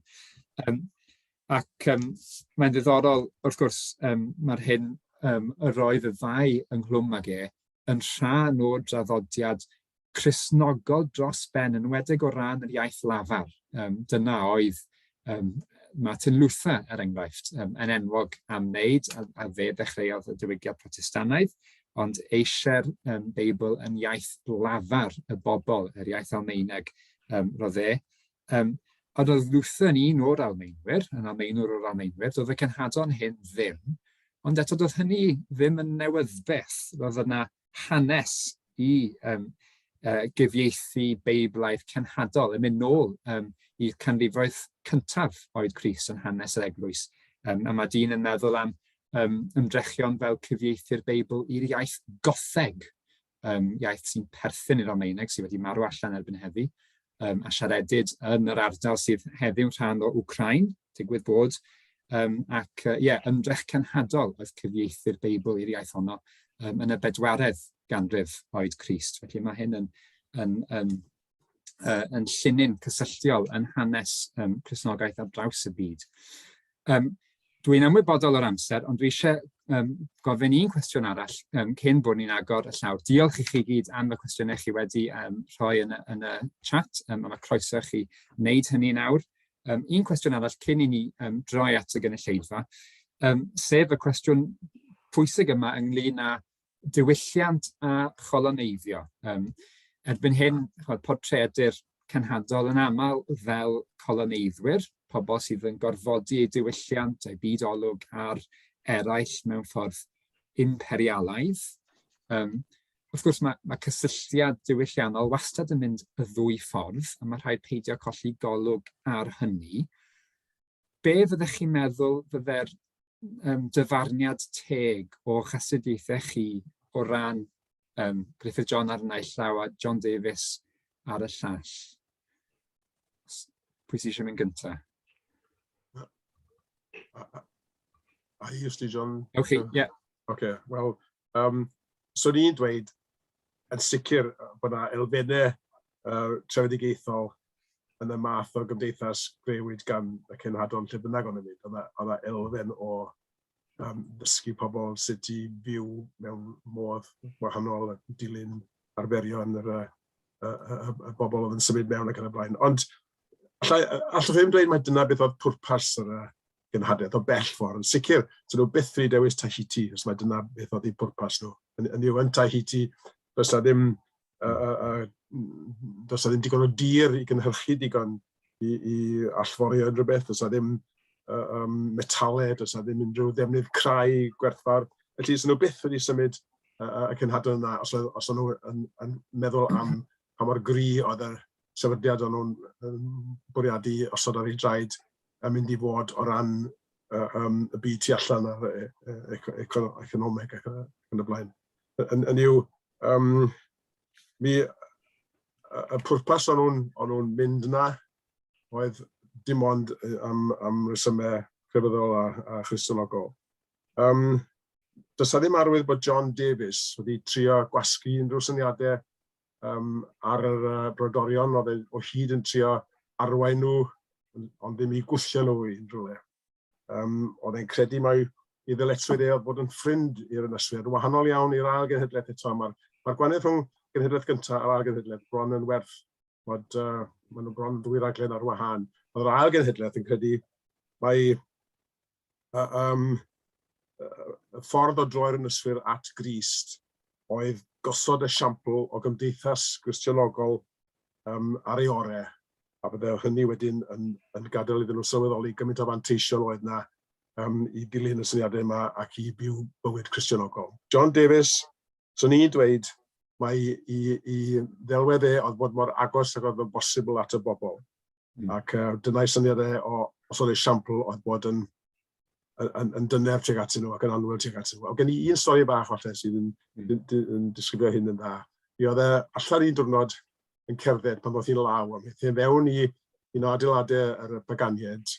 Ac mae'n ddiddorol, wrth gwrs, mae'r hyn yr oedd y ddau ynghlwm ag e yn rhan o draddodiad Cristnogol dros ben, yn enwedig o ran yr iaith lafar. Dyna oedd Martin Luther, er enghraifft, yn enwog am wneud, a fe ddechreuodd y diwygiad Protestannaidd, ond eisiau'r Beibl yn iaith lafar y bobl, yr iaith Almaeneg roedd e. Ond oedd Luther yn un o'r Almaenwyr, yn Almaenwr o'r Almaenwyr, doedd y cenhadon hyn ddim, ond eto doedd hynny ddim yn newyddbeth. Roedd yna hanes i gyfieithu Beiblaidd cenhadol yn mynd nôl i'r canrifoedd cyntaf oed Crist yn hanes yr eglwys. A mae dyn yn meddwl am ymdrechion fel cyfieithu'r Beibl i'r iaith Gotheg, iaith sy'n perthyn i'r Almaeneg, sydd wedi marw allan erbyn heddi, a siaredid yn yr ardal sydd heddiw'n rhan o Wcrain, digwydd bod. Ac ie, ymdrech cenhadol oedd cyfieithu'r Beibl i'r iaith honno yn y bedwaredd ganrif oed Crist. Felly mae hyn yn llinyn cysylltiol yn hanes Cristnogaeth ar draws y byd. Dwi'n ymwybodol o'r amser, ond dwi eisiau gofyn un cwestiwn arall cyn bod ni'n agor y llawr. Diolch i chi gyd am y cwestiynau chi wedi rhoi yn y chat, a mae croeso i chi wneud hynny nawr. Un cwestiwn arall cyn i ni droi at y gynulleidfa, sef y cwestiwn pwysig yma ynglyn â diwylliant a choloneiddio. Erbyn hyn, ch'mod, portreadir cenhadol yn aml fel coloneiddwyr, pobl sydd yn gorfodi eu diwylliant eu byd olwg ar eraill mewn ffordd imperialaidd. Wrth gwrs, mae cysylltiad diwylliannol wastad yn mynd y ddwy ffordd, a mae rhaid peidio colli golwg ar hynny. Be fyddech chi'n meddwl fydde'r dyfarniad teg o'ch astudiaethau chi o ran Griffith John ar y naill llaw a John Davies ar y llall? Pwy sydd eisiau mynd gyntaf? A i os di John? Ewch chi, ie. Oce, wel, so ni'n dweud yn sicr bod yna elfennau trefedigaethol yn y math o gymdeithas greuwyd gan y cenhadon lle bynnag o'n mynd. Oedd yna elfen o ddysgu pobl sut i fyw mewn modd wahanol a dilyn arferion y bobl oedd yn symud mewn ac yn y blaen. Ond allwch chi ddim dweud mai dyna beth oedd pwrpas yr genhadaeth o bell ffordd. Yn sicr, so nhw byth wedi dewis Tahiti, os mai dyna beth oedd eu pwrpas nhw. Yn yw, yn Tahiti, does na ddim digon o dir i gynhyrchu digon i allforio unrhyw beth, does na ddim metalau, does na ddim unrhyw ddefnydd crai gwerthfawr. Felly, sy'n nhw byth wedi symud y cenhadon yna os, os o'n nhw yn, yn meddwl am pa mor gry oedd y sefydliad o'n nhw'n bwriadu osod ar ei draed yn mynd i fod o ran um, y byd tu allan a'r e, e, economeg ac yn y blaen. Yn, yn yw, um, mi, y pwrpas o'n nhw'n nhw mynd yna oedd dim ond am, am resymau crefyddol a, a Christonogol. Um, does na ddim arwydd bod John Davies wedi trio gwasgu unrhyw syniadau um, ar yr uh, brodorion, oedd e o hyd yn trio arwain nhw, ond ddim i gwthio nhw i unrhyw le. Um, oedd e'n credu mai i ddyletswydd e oedd bod yn ffrind i'r ynyswyr, yn wahanol iawn i'r ail genhedlaeth eto. Mae'r mae gwahaniaeth rhwng genhedlaeth gyntaf a'r ail genhedlaeth bron yn werth bod maen nhw bron ddwy raglen ar wahân. Oedd yr ail genhedlaeth yn credu mai um, y ffordd o droi'r ynyswyr at Grist oedd gosod esiampl o gymdeithas Gristionogol um, ar ei orau, a bydde hynny wedyn yn, yn gadael iddyn nhw sylweddoli gymaint o fanteision oedd na um, i dilyn y syniadau yma ac i byw bywyd Cristionogol. John Davies, so ni'n dweud mai i, i ddelwedd e oedd bod mor agos ag oedd yn bosibl at y bobl. Ac uh, dyna'i syniad e o os oedd esiampl oedd bod yn, yn, yn dyner tuag atyn nhw ac yn annwyl tuag atyn nhw. A gen i un stori bach falle sydd yn, yn, yn disgrifio hyn yn dda. Mi oedd e allan un diwrnod yn cerdded pan ddoth hi'n law, a mi aeth e fewn i un o adeiladau yr paganiaid,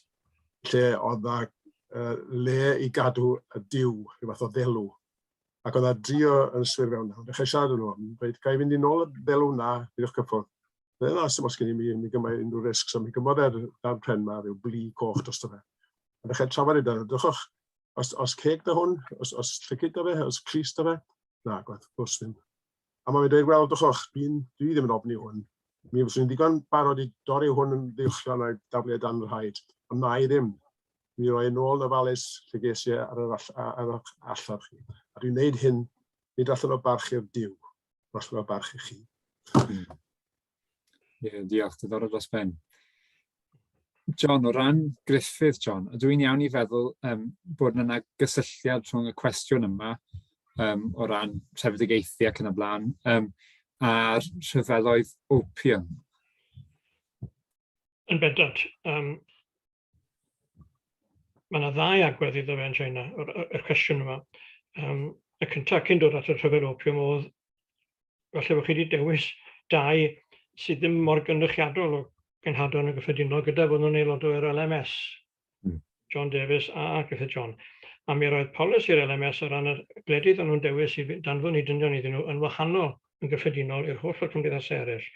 lle oedd na uh, le i gadw y diw, rhyw fath o ddelw. Ac oedd na dri o ynyswyr fewn na. Dechrau siarad â nhw, dweud, ga i fynd i nôl y ddelw na, peidiwch cyffwrdd. Dweud, na, sy'n os gen i mi, mi gymau unrhyw risg, so mi gymodd e'r darn pren ma, rhyw blu coch drosto fe. A dechrau trafod gyda nhw, drychwch, os, os ceg da hwn, os, os llygyd da fe, os clust da fe? Na, gwaith, gwrs ddim. A mae'n dweud, wel, drychwch, dwi'n, dwi ddim yn ofni hwn. Mi fyswn i'n ddigon barod i dorri hwn yn ddiwchlon a'i daflu e dan fy rhaid, ond na i ddim. Mi roi yn ôl yn ofalus lle ges i e ar yr, all, ar yr allor chi. A dwi'n neud hyn nid allan o barch i'r Duw, ond allan o barch i chi. Ie, yeah, diolch, diddorol dros ben. John, o ran Gruffydd, John, ydw i'n iawn i feddwl um, bod yna gysylltiad rhwng y cwestiwn yma um, o ran trefedigaethu ac yn y blaen, um, a'r rhyfeloedd opium? Yn bendant. Um, mae yna ddau agwedd iddo fe yn China, yr, yr cwestiwn yma. Um, y cyntaf cyn dod at y rhyfel opium oedd, falle bod chi wedi dewis dau sydd ddim mor gynrychiadol o genhadon yn gyffredinol gyda bod nhw'n aelod o'r LMS. John Davies a Griffith John. A mi roedd polisi'r LMS o ran y gwledydd o'n nhw'n dewis i danfon eu dynion iddyn nhw yn wahanol yn gyffredinol i'r holl o'r cymdeithasau eraill.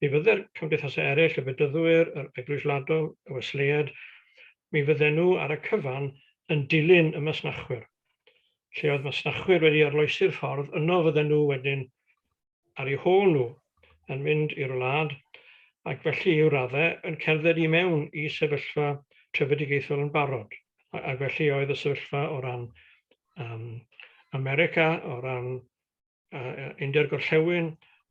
Mi fydde'r cymdeithasau eraill, y Bedyddwyr, yr Eglwys Wladol, y Wesleyaid, mi fydden nhw ar y cyfan yn dilyn y masnachwyr. Lle oedd masnachwyr wedi arloesi'r ffordd, yno fydden nhw wedyn ar eu hôl nhw yn mynd i'r wlad ac felly i'w raddau yn cerdded i mewn i sefyllfa trefedigaethol yn barod. Ac felly oedd y sefyllfa o ran um, America, o ran uh, India'r Gorllewin,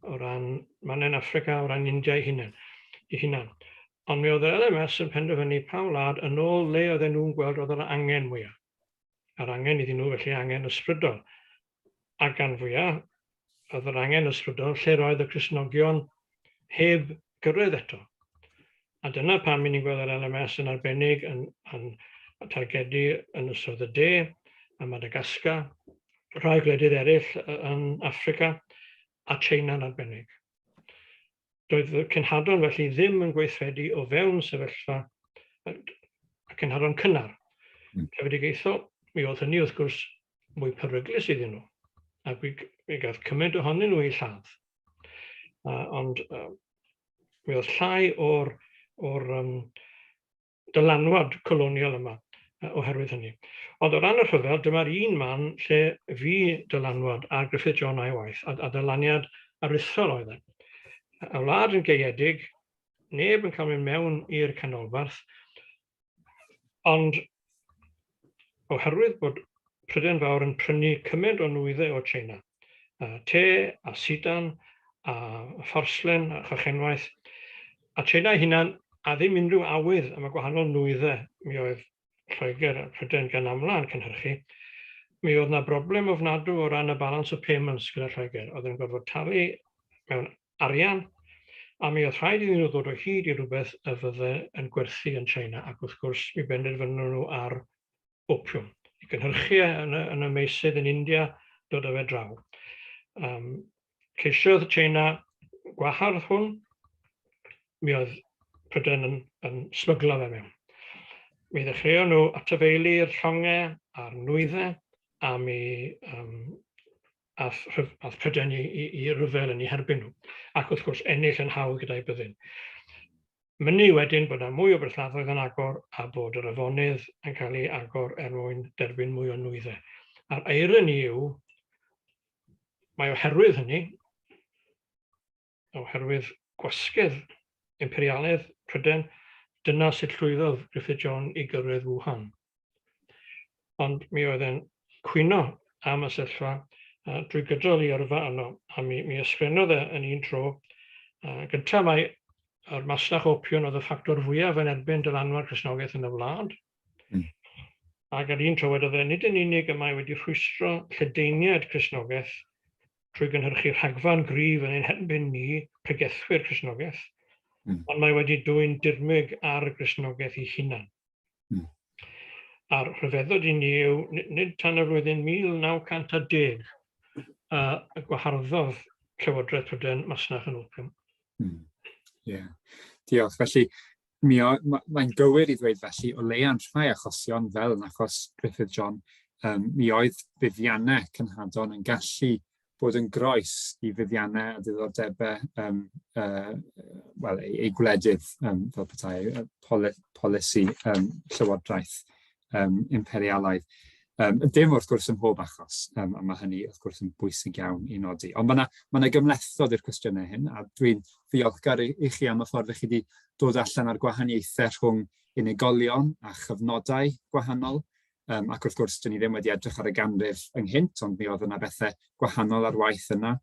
o ran mannau'n Affrica, o ran India ei hunain. Ei hunan. Ond mi oedd yr LMS yn penderfynu pa wlad yn ôl le oedden nhw'n gweld oedd yr angen mwyaf. A'r angen iddyn nhw, felly angen ysbrydol. A gan fwyaf, oedd yr angen ysbrydol lle roedd y Cristnogion heb gyrraedd eto. A dyna pam ni'n gweld yr LMS yn arbennig yn, yn targedu Ynysoedd y De a Madagascar, rhai gwledydd eraill yn Affrica a China yn arbennig. Doedd y cenhadon felly ddim yn gweithredu o fewn sefyllfa y cenhadon cynnar. Trefedigaethol, mi oedd hynny wrth gwrs mwy peryglus iddyn nhw, ac mi, mi gath cymaint ohonyn nhw eu lladd. Ond mi oedd llai o'r, or, um, dylanwad colonial yma oherwydd hynny. Ond o ran y rhyfel, dyma'r un man lle fu dylanwad ar Griffith John a'i waith, a, a dylaniad aruthrol oedd e. Y wlad yn gaeedig, neb yn cael mynd mewn i'r canolbarth, ond oherwydd bod Prydain Fawr yn prynu cymaint o nwyddau o China, te a sidan a phorslen a chochenwaith, a China ei hunan a ddim unrhyw awydd am y gwahanol nwyddau mi oedd Lloegr a Prydain gan amla yn cynhyrchu, mi oedd 'na broblem ofnadw o ran y balance of payments gyda Lloegr. Oedden nhw'n gorfod talu mewn arian, a mi oedd rhaid iddyn nhw ddod o hyd i rywbeth y fydde yn gwerthu yn China, ac wrth gwrs mi benderfynon nhw ar opiwm, i gynhyrchu e yn y, yn y meysydd yn India, dod â fe draw. Ceisiodd China gwahardd hwn, mi oedd Prydain yn, yn smyglo fe mewn. Mi ddechreuon nhw atafaelu'r llongau a'r nwyddau, a mi ath, ath Prydain i, i, i ryfel yn eu herbyn nhw, ac wrth gwrs ennill yn hawdd gyda'i byddin. Mynnu wedyn bod yna mwy o berthladdoedd yn agor a bod yr afonydd yn cael ei agor er mwyn derbyn mwy o nwyddau. A'r irony yw, mae oherwydd hynny, oherwydd gwasgedd imperialedd Prydain, dyna sut llwyddodd Griffith John i gyrraedd Wuhan. Ond mi oedd e'n cwyno am y sefyllfa drwy gydol ei yrfa yno, a mi, mi ysgrifennodd e yn un tro. Gyntaf mae yr masnach opiwn oedd y ffactor fwyaf yn erbyn dylanwad Cristnogaeth yn y wlad. Ac ar un tro wedodd e, nid yn unig y mae wedi rhwystro lledaeniad Cristnogaeth trwy gynhyrchu rhagfarn gryf yn ein herbyn ni, pregethwyr Cristnogaeth, ond mae wedi dwyn dirmyg ar Gristnogaeth ei hunan. A'r rhyfeddod i ni yw, nid tan y flwyddyn 1910 y gwaharddodd Llywodraeth Prydain masnach yn opiwm. Yeah. Diolch. Felly, mi o, mae'n gywir i ddweud felly, o leia'n rhai achosion, fel yn achos Griffith John, mi oedd buddiannau cenhadon yn gallu bod yn groes i fuddiannau a diddordebau wel, eu gwledydd, fel petai, polisi llywodraeth imperialaidd. Dim wrth gwrs ym mhob achos, a mae hynny wrth gwrs yn bwysig iawn i nodi. Ond mae yna ma gymhlethdod i'r cwestiynau hyn, a dwi'n ddiolchgar i, i chi am y ffordd i chi wedi dod allan â'r gwahaniaethau rhwng unigolion a chyfnodau gwahanol. Ac wrth gwrs, dyn ni ddim wedi edrych ar y ganrif ynghynt, ond mi oedd yna bethau gwahanol ar waith yna.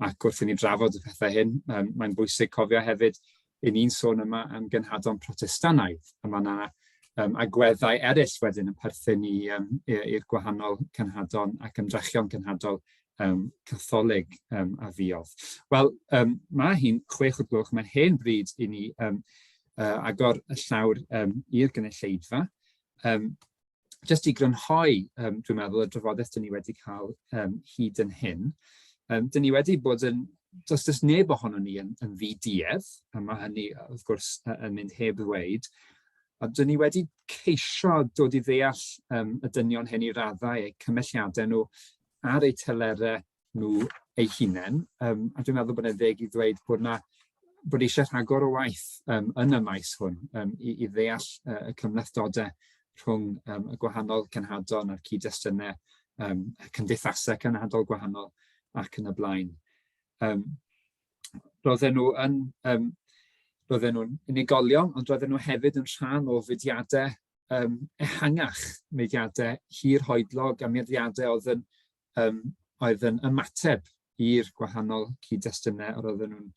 Ac wrth i ni drafod y pethau hyn, mae'n bwysig cofio hefyd, i ni'n sôn yma am genhadon Protestannaidd, a mae yna agweddau eraill wedyn yn perthyn i'r gwahanol cenhadon ac ymdrechion cenhadol Catholig a fuodd. Wel, mae hi'n 6 o'r gloch, mae'n hen bryd i ni agor y llawr i'r gynulleidfa. Jyst i grynhoi, dwi'n meddwl, y drafodaeth dyn ni wedi cael hyd yn hyn, dyn ni wedi bod yn, does, does neb ohono ni yn, yn ddi-duedd, a mae hynny, wrth gwrs, yn mynd heb ddweud, a dyn ni wedi ceisio dod i ddeall y dynion hyn i raddau, eu cymelliadau nhw ar eu telerau nhw eu hunain. A dwi'n meddwl bod e'n deg i ddweud bod na bod eisiau rhagor o waith yn y maes hwn i, i ddeall y cymhlethdodau rhwng y gwahanol cenhadon a'r cyd-destunau, cymdeithasau cenhadol gwahanol ac yn y blaen. Roedden nhw yn, roedden nhw'n unigolion, ond roedden nhw hefyd yn rhan o fudiadau ehangach, mudiadau hirhoedlog a mudiadau oedd yn, oedd yn ymateb i'r gwahanol cyd-destunau yr oedden nhw'n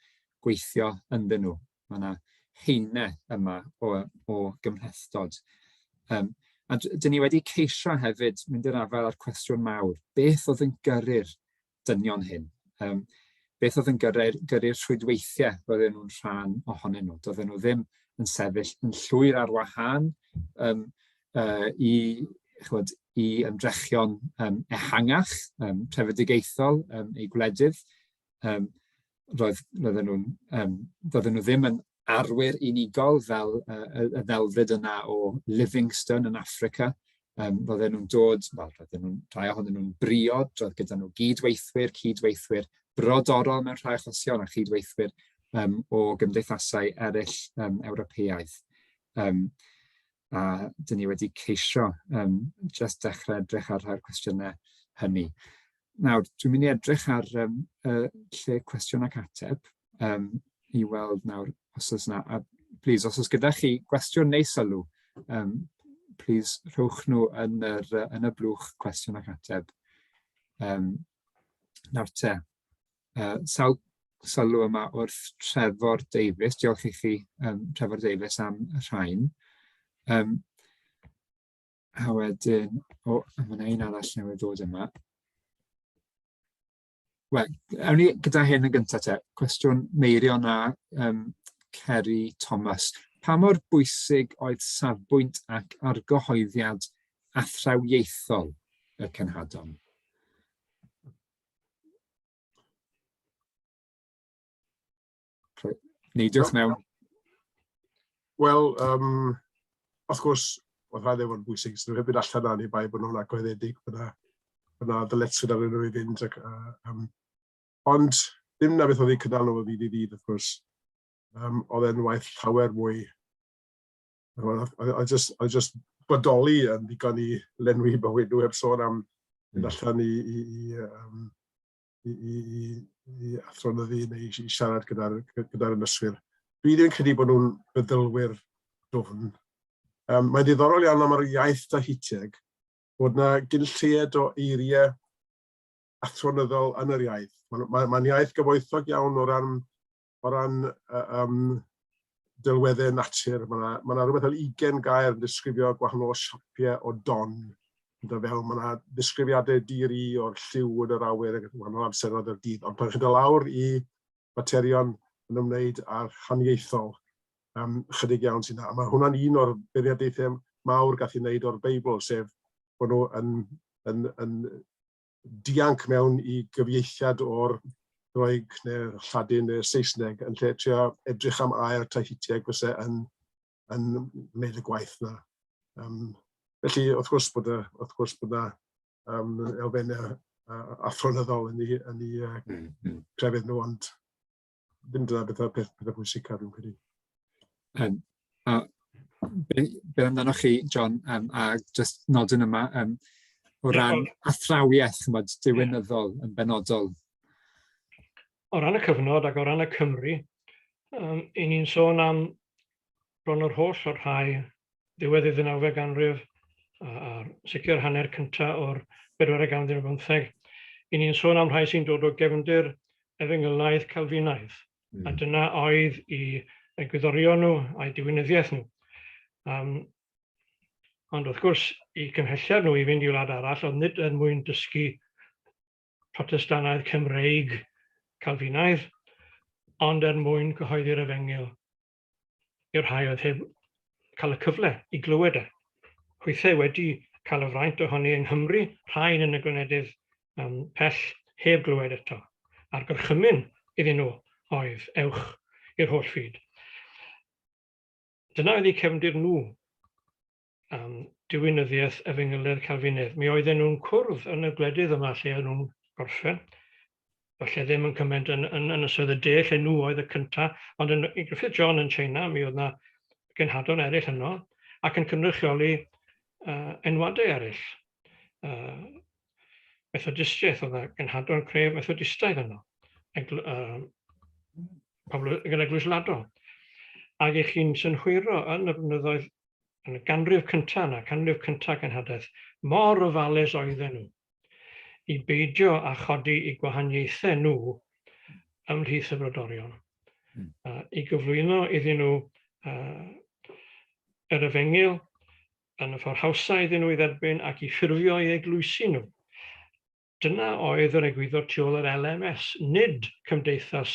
gweithio ynddyn nhw. Mae yna haenau yma o, o gymhlethdod. A dyn ni wedi ceisio hefyd mynd i'r afael â'r cwestiwn mawr, beth oedd yn gyrru'r dynion hyn? Beth oedd yn gyrru'r gyrru rhwydweithiau roedden nhw'n rhan ohonyn nhw? Doedden nhw ddim yn sefyll yn llwyr ar wahân i, chwod, i ymdrechion ehangach, trefedigaethol eu gwledydd. Roedd, roedden, nhw'n, doedden nhw ddim yn arwyr unigol fel y, y ddelfryd yna o Livingstone yn Affrica. Roedden nhw'n dod, wel, roedden nhw'n, rhai ohonyn nhw'n briod, roedd gyda nhw gydweithwyr, cydweithwyr brodorol mewn rhai achosion a chydweithwyr o gymdeithasau eraill Ewropeaidd. A dyn ni wedi ceisio jyst dechrau edrych ar rhai'r cwestiynau hynny. Nawr, dwi'n mynd i edrych ar lle cwestiwn ac ateb i weld nawr os oes yna, a please, os oes gyda chi gwestiwn neu sylw, please rhowch nhw yn, yr, yn y blwch cwestiwn ac ateb. Nawr te, sawl sylw yma wrth Trefor Davies, diolch i chi, Trefor Davies, am y rhain. A wedyn, o, mae yna un arall newydd ddod yma. Wel, awn ni gyda hyn yn gyntaf te. Cwestiwn Meirion a Kerry Thomas. Pa mor bwysig oedd safbwynt ac argyhoeddiad athrawiaethol y cenhadon? Neidiwch mewn. Wel, wrth gwrs, oedd rhaid ei fod yn bwysig, so nhw heb allan na, ni bai bod nhw'n agweddedig, bod na, bod na ddyletswydd arnyn nhw i fynd. Ac, ond ddim na beth oedd eu cynnal nhw o ddydd i ddydd, wrth gwrs. Oedd e'n waith llawer mwy. Oedd just, oedd just bodoli yn ddigon i lenwi bywyd nhw heb sôn am fynd allan i athronyddu neu i siarad gyda'r gyda ynyswyr. Dwi ddim yn credu bod nhw'n feddylwyr dwfn. Mae'n ddiddorol iawn am yr iaith Dahitieg bod na gyn lleied o eiriau athronyddol yn yr iaith. Mae'n ma, ma iaith gyfoethog iawn o ran delweddau natur. Mae yna ma rhywbeth fel 20 gair yn disgrifio gwahanol siapiau o don. Ynddo fel mae yna ddisgrifiadau di-ri o'r lliw yn yr awyr ac wahanol amseroedd o'r dydd. Ond pan chi'n dod lawr i materion yn ymwneud â'r haniaethol, chydig iawn sy'n yna. A mae hwnna'n un o'r beirniadaethau mawr gath ei wneud o'r Beibl, sef bod nhw yn dianc mewn i gyfieithiad o'r Groeg neu'r Lladin neu'r Saesneg yn lle trio edrych am air Tahitieg fyse yn wneud y gwaith na. Felly, wrth gwrs bod yna elfennau athronyddol yn eu crefydd nhw, ond ddim dyna beth pethau pwysicaf, fi'n credu. A be amdanoch chi, John, a just nodyn yma, o ran athrawiaeth, chymod, diwinyddol yn benodol? O ran y cyfnod ac o ran y Cymru, i ni'n sôn am bron yr holl o'r rhai ddiwedd y ddeunawfed ganrif a sicr hanner cyntaf o'r bedwaredd ganrif ar bymtheg, i ni'n sôn am rhai sy'n dod o gefndir efengylaidd Calfinaidd. A dyna oedd i egwyddorion nhw a'i diwinyddiaeth nhw. Ond wrth gwrs, i cymhelliad nhw i fynd i wlad arall, oedd nid er mwyn dysgu Protestannaidd Cymreig Calfinaidd, ond er mwyn cyhoeddi'r efengyl i'r rhai oedd heb cael y cyfle i glywed e. Hwythau wedi cael y fraint ohoni yng Nghymru, rhain yn y gwledydd pell heb glywed eto. A'r gorchymyn iddyn nhw oedd ewch i'r holl fyd. Dyna oedd eu cefndir nhw am diwinyddiaeth efengyledd Calfinaidd. Mi oedden nhw'n cwrdd yn y gwledydd yma lle oedden nhw'n gorffen. Falle ddim yn cymaint yn ynysoedd y de lle nhw oedd y cynta, ond yn i Griffith John yn China mi oedd yna genhadon eraill yno ac yn cynrychioli enwadau eraill. Methodistiaeth, oedd yna genhadon cref Methodistaidd yno, pobl yn Eglwys Wladol. Ac i chi'n synhwyro yn y blynyddoedd, yn y ganrif cyntaf yna, canrif cyntaf genhadaeth, mor ofalus oedden nhw i beidio â chodi i gwahaniaethau nhw ymhlith y brodorion. I gyflwyno iddyn nhw yr efengyl yn y ffordd hawsa iddyn nhw i dderbyn ac i ffurfio eu eglwysi nhw. Dyna oedd yr egwyddor tu ôl yr LMS, nid cymdeithas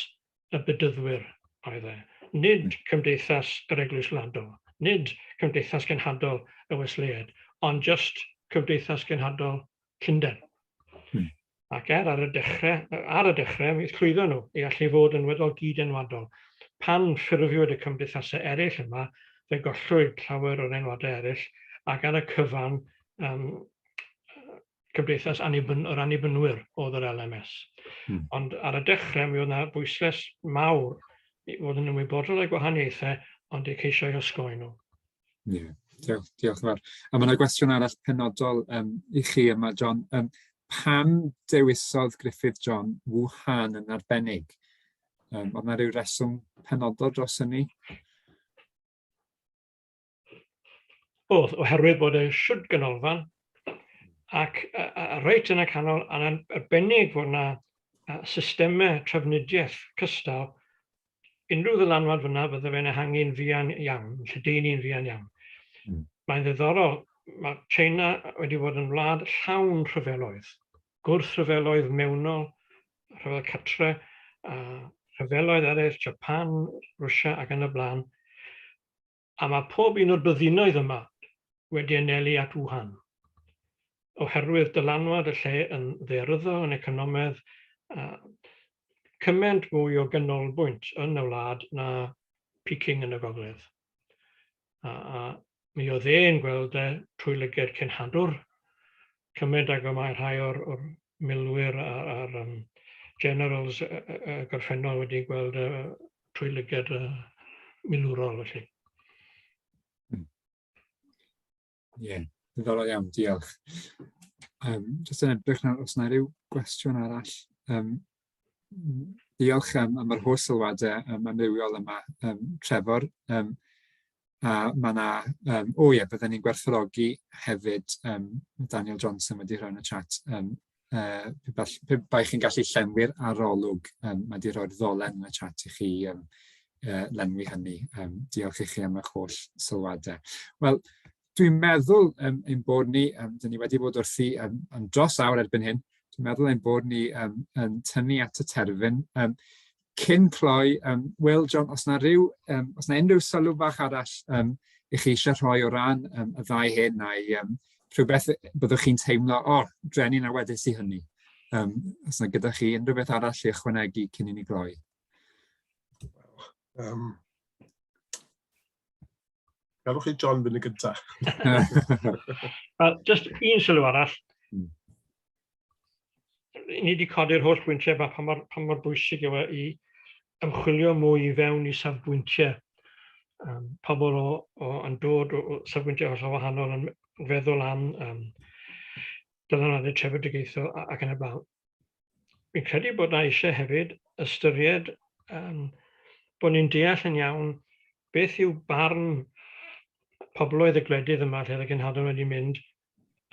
y bedyddwyr oedd e, nid cymdeithas yr Eglwys Wladol, nid cymdeithas genhadol y Wesleyaid, ond just cymdeithas genhadol Llundain. Ac er ar y dechrau, mi llwyddo nhw i allu fod yn weddol gyd-enwadol. Pan ffurfiwyd y cymdeithasau eraill yma, fe gollwyd llawer o'r enwadau eraill, ac ar y cyfan, cymdeithas yr annibynwyr oedd yr LMS. Ond ar y dechrau, mi oedd yna bwyslais mawr i fod yn ymwybodol o'i gwahaniaethau, ond eu ceisio i osgoi nhw. Ie, yeah, diolch, diolch yn fawr. A mae yna gwestiwn arall penodol i chi yma, John. Pam dewisodd Griffith John Wuhan yn arbennig? Oedd yna rhyw reswm penodol dros hynny? Oedd, oherwydd bod e siwd ganolfan ac a reit yn y canol, a'n arbennig fod yna systemau trafnidiaeth cystal, unrhyw ddylanwad fyna bydde fe'n ehangu'n fuan iawn, yn lledaenu'n fuan iawn. Mae'n ddiddorol. Mae China wedi bod yn wlad llawn rhyfeloedd, gwrthryfeloedd mewnol, rhyfel catre, a rhyfeloedd eraill, Japan, Rwsia ac yn y blaen. A mae pob un o'r byddinoedd yma wedi anelu at Wuhan, oherwydd dylanwad y lle yn ddaearyddol, yn economaidd, a cymaint mwy o ganolbwynt yn y wlad na Peking yn y gogledd. A, a mi oedd e'n gweld e trwy lyged cenhadwr, cymaint ag y mae rhai o'r, or milwyr a'r, ar, um, generals y, y, y gorffennol wedi gweld e trwy lyged y milwrol felly. Hmm. Ie, yeah, diddorol iawn, diolch. Um, jyst yn edrych nawr, os yna rhyw gwestiwn arall. Um, diolch am, am yr holl sylwadau um, amrywiol yma, um, Trefor. Um, a mae yna, um, o ie, byddwn ni'n gwerthfawrogi hefyd um, Daniel Johnson wedi rhoi yn y chat, um, uh, pe, ball, pe bai chi'n gallu llenwi'r arolwg, um, mae wedi rhoi'r ddolen yn y chat i chi um, uh, lenwi hynny. Um, diolch i chi am eich holl sylwadau. Wel, dwi'n meddwl um, ein bod ni, um, dyn ni wedi bod wrthi um, am dros awr erbyn hyn, dwi'n meddwl ein bod ni um, yn tynnu at y terfyn. Um, cyn cloi, um, Will, John, os na, rhyw, um, os na unrhyw sylw bach arall um, i chi eisiau rhoi o ran um, y ddau hyn neu um, rhywbeth byddwch chi'n teimlo, o, oh, drueni na wedes i hynny. Um, os na gyda chi unrhyw beth arall i ychwanegu cyn i ni gloi. Um, Gadwch chi John fynd yn gyntaf. Wel, just un sylw arall. Mm. Ni wedi codi'r holl bwyntiau yma pa mor, pa mor bwysig yw e i ymchwilio mwy i fewn i safbwyntiau. Um, pobl o, o, yn dod o, o safbwyntiau hollol wahanol yn feddwl am um, dylanwadau trefedigaethol ac yn y blaen. Fi'n credu bod 'na eisiau hefyd ystyried um, bod ni'n deall yn iawn beth yw barn pobloedd y gwledydd yma lle oedd y genhadon wedi mynd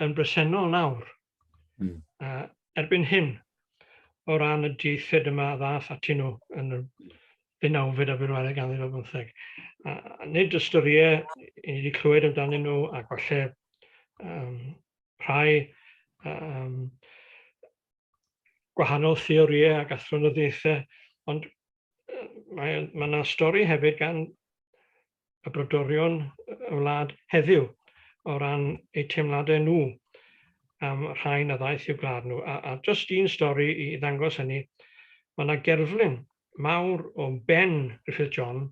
yn bresennol nawr. Mm. Erbyn hyn, o ran y dieithiad yma a ddath atyn nhw yn y ddeunawfed a bedwaredd ganrif ar bymtheg. A nid ystyriau i ni wedi clywed amdanyn nhw ac falle um, rhai um, gwahanol theorïau ac athronyddiaethau, ond mae, mae yna stori hefyd gan y brodorion y wlad heddiw o ran eu teimladau nhw am rhai na ddaeth i'w gwlad nhw. A, a just un stori i ddangos hynny, mae yna gerflun mawr o ben Griffith John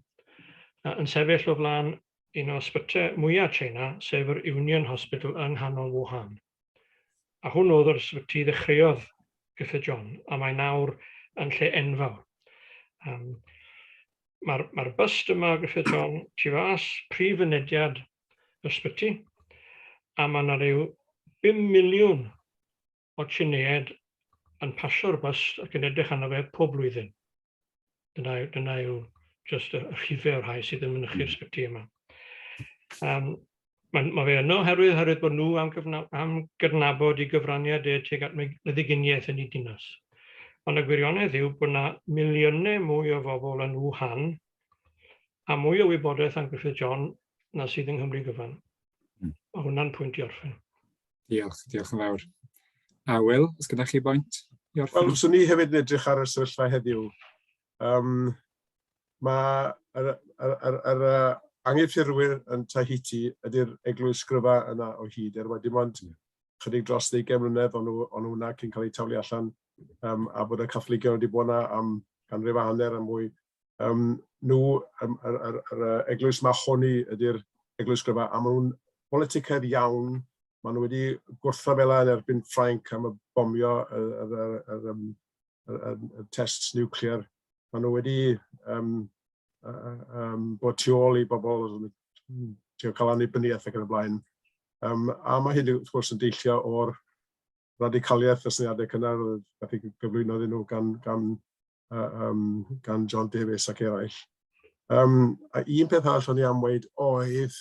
yn sefyll o flaen un o ysbytai mwyaf China, sef yr Union Hospital yng nghanol Wuhan. A hwn oedd yr ysbyty ddechreuodd Griffith John, a mae nawr yn lle enfawr. Um, Mae'r mae byst yma Griffith John tu fas prif fynediad yr ysbyty, a mae yna rhyw 5 miliwn o Tsieineaid yn pasio'r byst ac yn edrych arno fe pob blwyddyn. Dyna, dyna yw just y rhifau o'r rhai sydd yn mynychu'r hmm. ysbyty yma. Um, mae, mae fe yno oherwydd, oherwydd bod nhw am, gyfna, am gydnabod i gyfraniad e tuag at meddyginiaeth yn ei dinas. Ond y gwirionedd yw bod yna miliynau mwy o bobl yn Wuhan a mwy o wybodaeth am Griffith John na sydd yng Nghymru gyfan. Mm. Mae hwnna'n pwynt i orffen. Diolch, diolch yn fawr. A Will, os gyda chi boint i orffen? Wel, swn i hefyd yn edrych ar y sefyllfa heddiw. Um, mae yr, yr, yr, yr, yr anghydffurfwyr yn Tahiti ydy'r eglwys gryfa yna o hyd, er mae dim ond chydig dros ddeugain mlynedd o'n nhw, o'n nhw yna cyn cael eu taflu allan, um, a bod y Catholigion wedi bod yna am ganrif a hanner a mwy. Um, nhw, um, yr, yr, yr, yr eglwys Mahoni ydy'r eglwys gryfa, a maen nhw'n boliticaidd iawn, maen nhw wedi gwrthryfela yn erbyn Ffrainc am y bomio y, y, y, y, y, y, y tests niwclear. Maen nhw wedi um, um, bod tu ôl i bobl trio cael annibyniaeth ac yn y blaen. Um, a mae hyn wrth gwrs yn deillio o'r radicaliaeth y syniadau cynnar oedd gath ei gyflwyno iddyn nhw gan, gan um, gan John Davies ac eraill. Um, a un peth arall o'n i am weid oedd,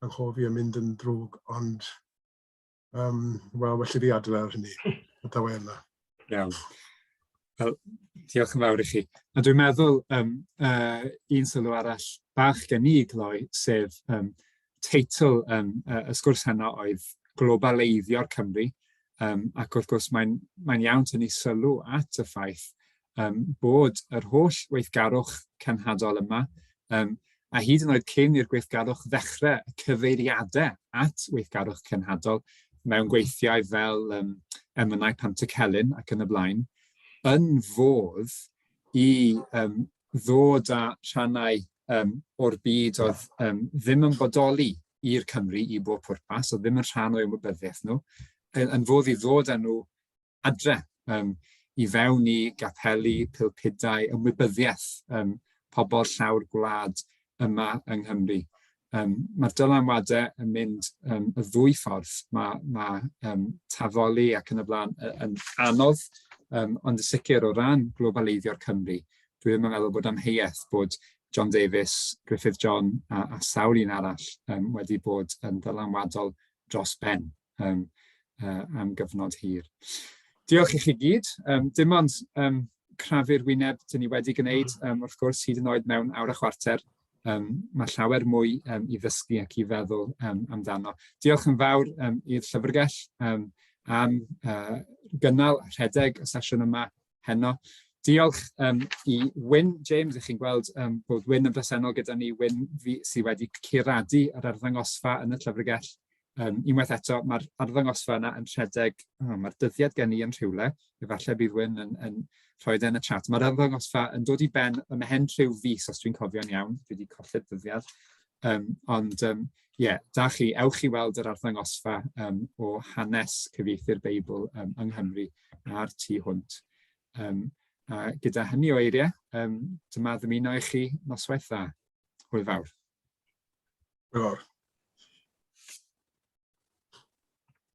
yng nghof i yn mynd yn drwg, ond, um, wel, well i fi adael ar hynny. Gadawa yna. Iawn. Wel, diolch yn fawr i chi. A dwi'n meddwl um, uh, un sylw arall bach gen i gloi, sef um, Teitl um, y sgwrs heno oedd Globaleiddio'r Cymru, um, ac wrth gwrs mae'n mae iawn tynnu sylw at y ffaith um, bod yr holl weithgarwch cenhadol yma, um, a hyd yn oed cyn i'r gweithgarwch ddechrau, y cyfeiriadau at weithgarwch cenhadol mewn gweithiau fel um, emynau Pantycelyn ac yn y blaen, yn fodd i um, ddod â rhannau um, o'r byd oedd um, ddim yn bodoli i'r Cymry i bob pwrpas, oedd ddim yn rhan o'i ymwybyddiaeth nhw, yn, yn fodd i ddod â nhw adre, um, i fewn i gapeli, pilpudau, ymwybyddiaeth um, pobl llawr gwlad yma yng Nghymru. Um, Mae'r dylanwadau yn mynd um, y ddwy ffordd. Mae, mae um, tafoli ac yn y blaen yn anodd, um, ond yn sicr o ran globaleiddio'r Cymru, dwi ddim yn meddwl bod amheuaeth bod John Davies, Griffith John a, a sawl un arall um, wedi bod yn ddylanwadol dros ben um, uh, am gyfnod hir. Diolch i chi gyd. Um, dim ond um, crafu'r wyneb dyn ni wedi gwneud, um, wrth gwrs, hyd yn oed mewn awr a chwarter. Um, mae llawer mwy um, i ddysgu ac i feddwl um, amdano. Diolch yn fawr um, i'r llyfrgell um, am uh, gynnal rhedeg y sesiwn yma heno. Diolch um, i Wyn James, ych chi'n gweld um, bod Wyn yn bresennol gyda ni, Wyn fi, sydd wedi curadu yr arddangosfa yn y llyfrgell. Um, unwaith eto, mae'r arddangosfa yna yn rhedeg, oh, mae'r dyddiad gen i yn rhywle, efallai bydd Wyn yn, yn rhoi e yn y chat. Mae'r arddangosfa yn dod i ben ymhen rhyw fis, os dwi'n cofio'n iawn, dwi wedi colli'r dyddiad. Um, ond um, ie, yeah, da chi, ewch i weld yr arddangosfa um, o hanes cyfieithu'r Beibl um, yng Nghymru a'r tu hwnt. Um, a gyda hynny o eiriau, um, dyma ddymuno i chi noswaith dda. Hwyl fawr. Hwyl fawr.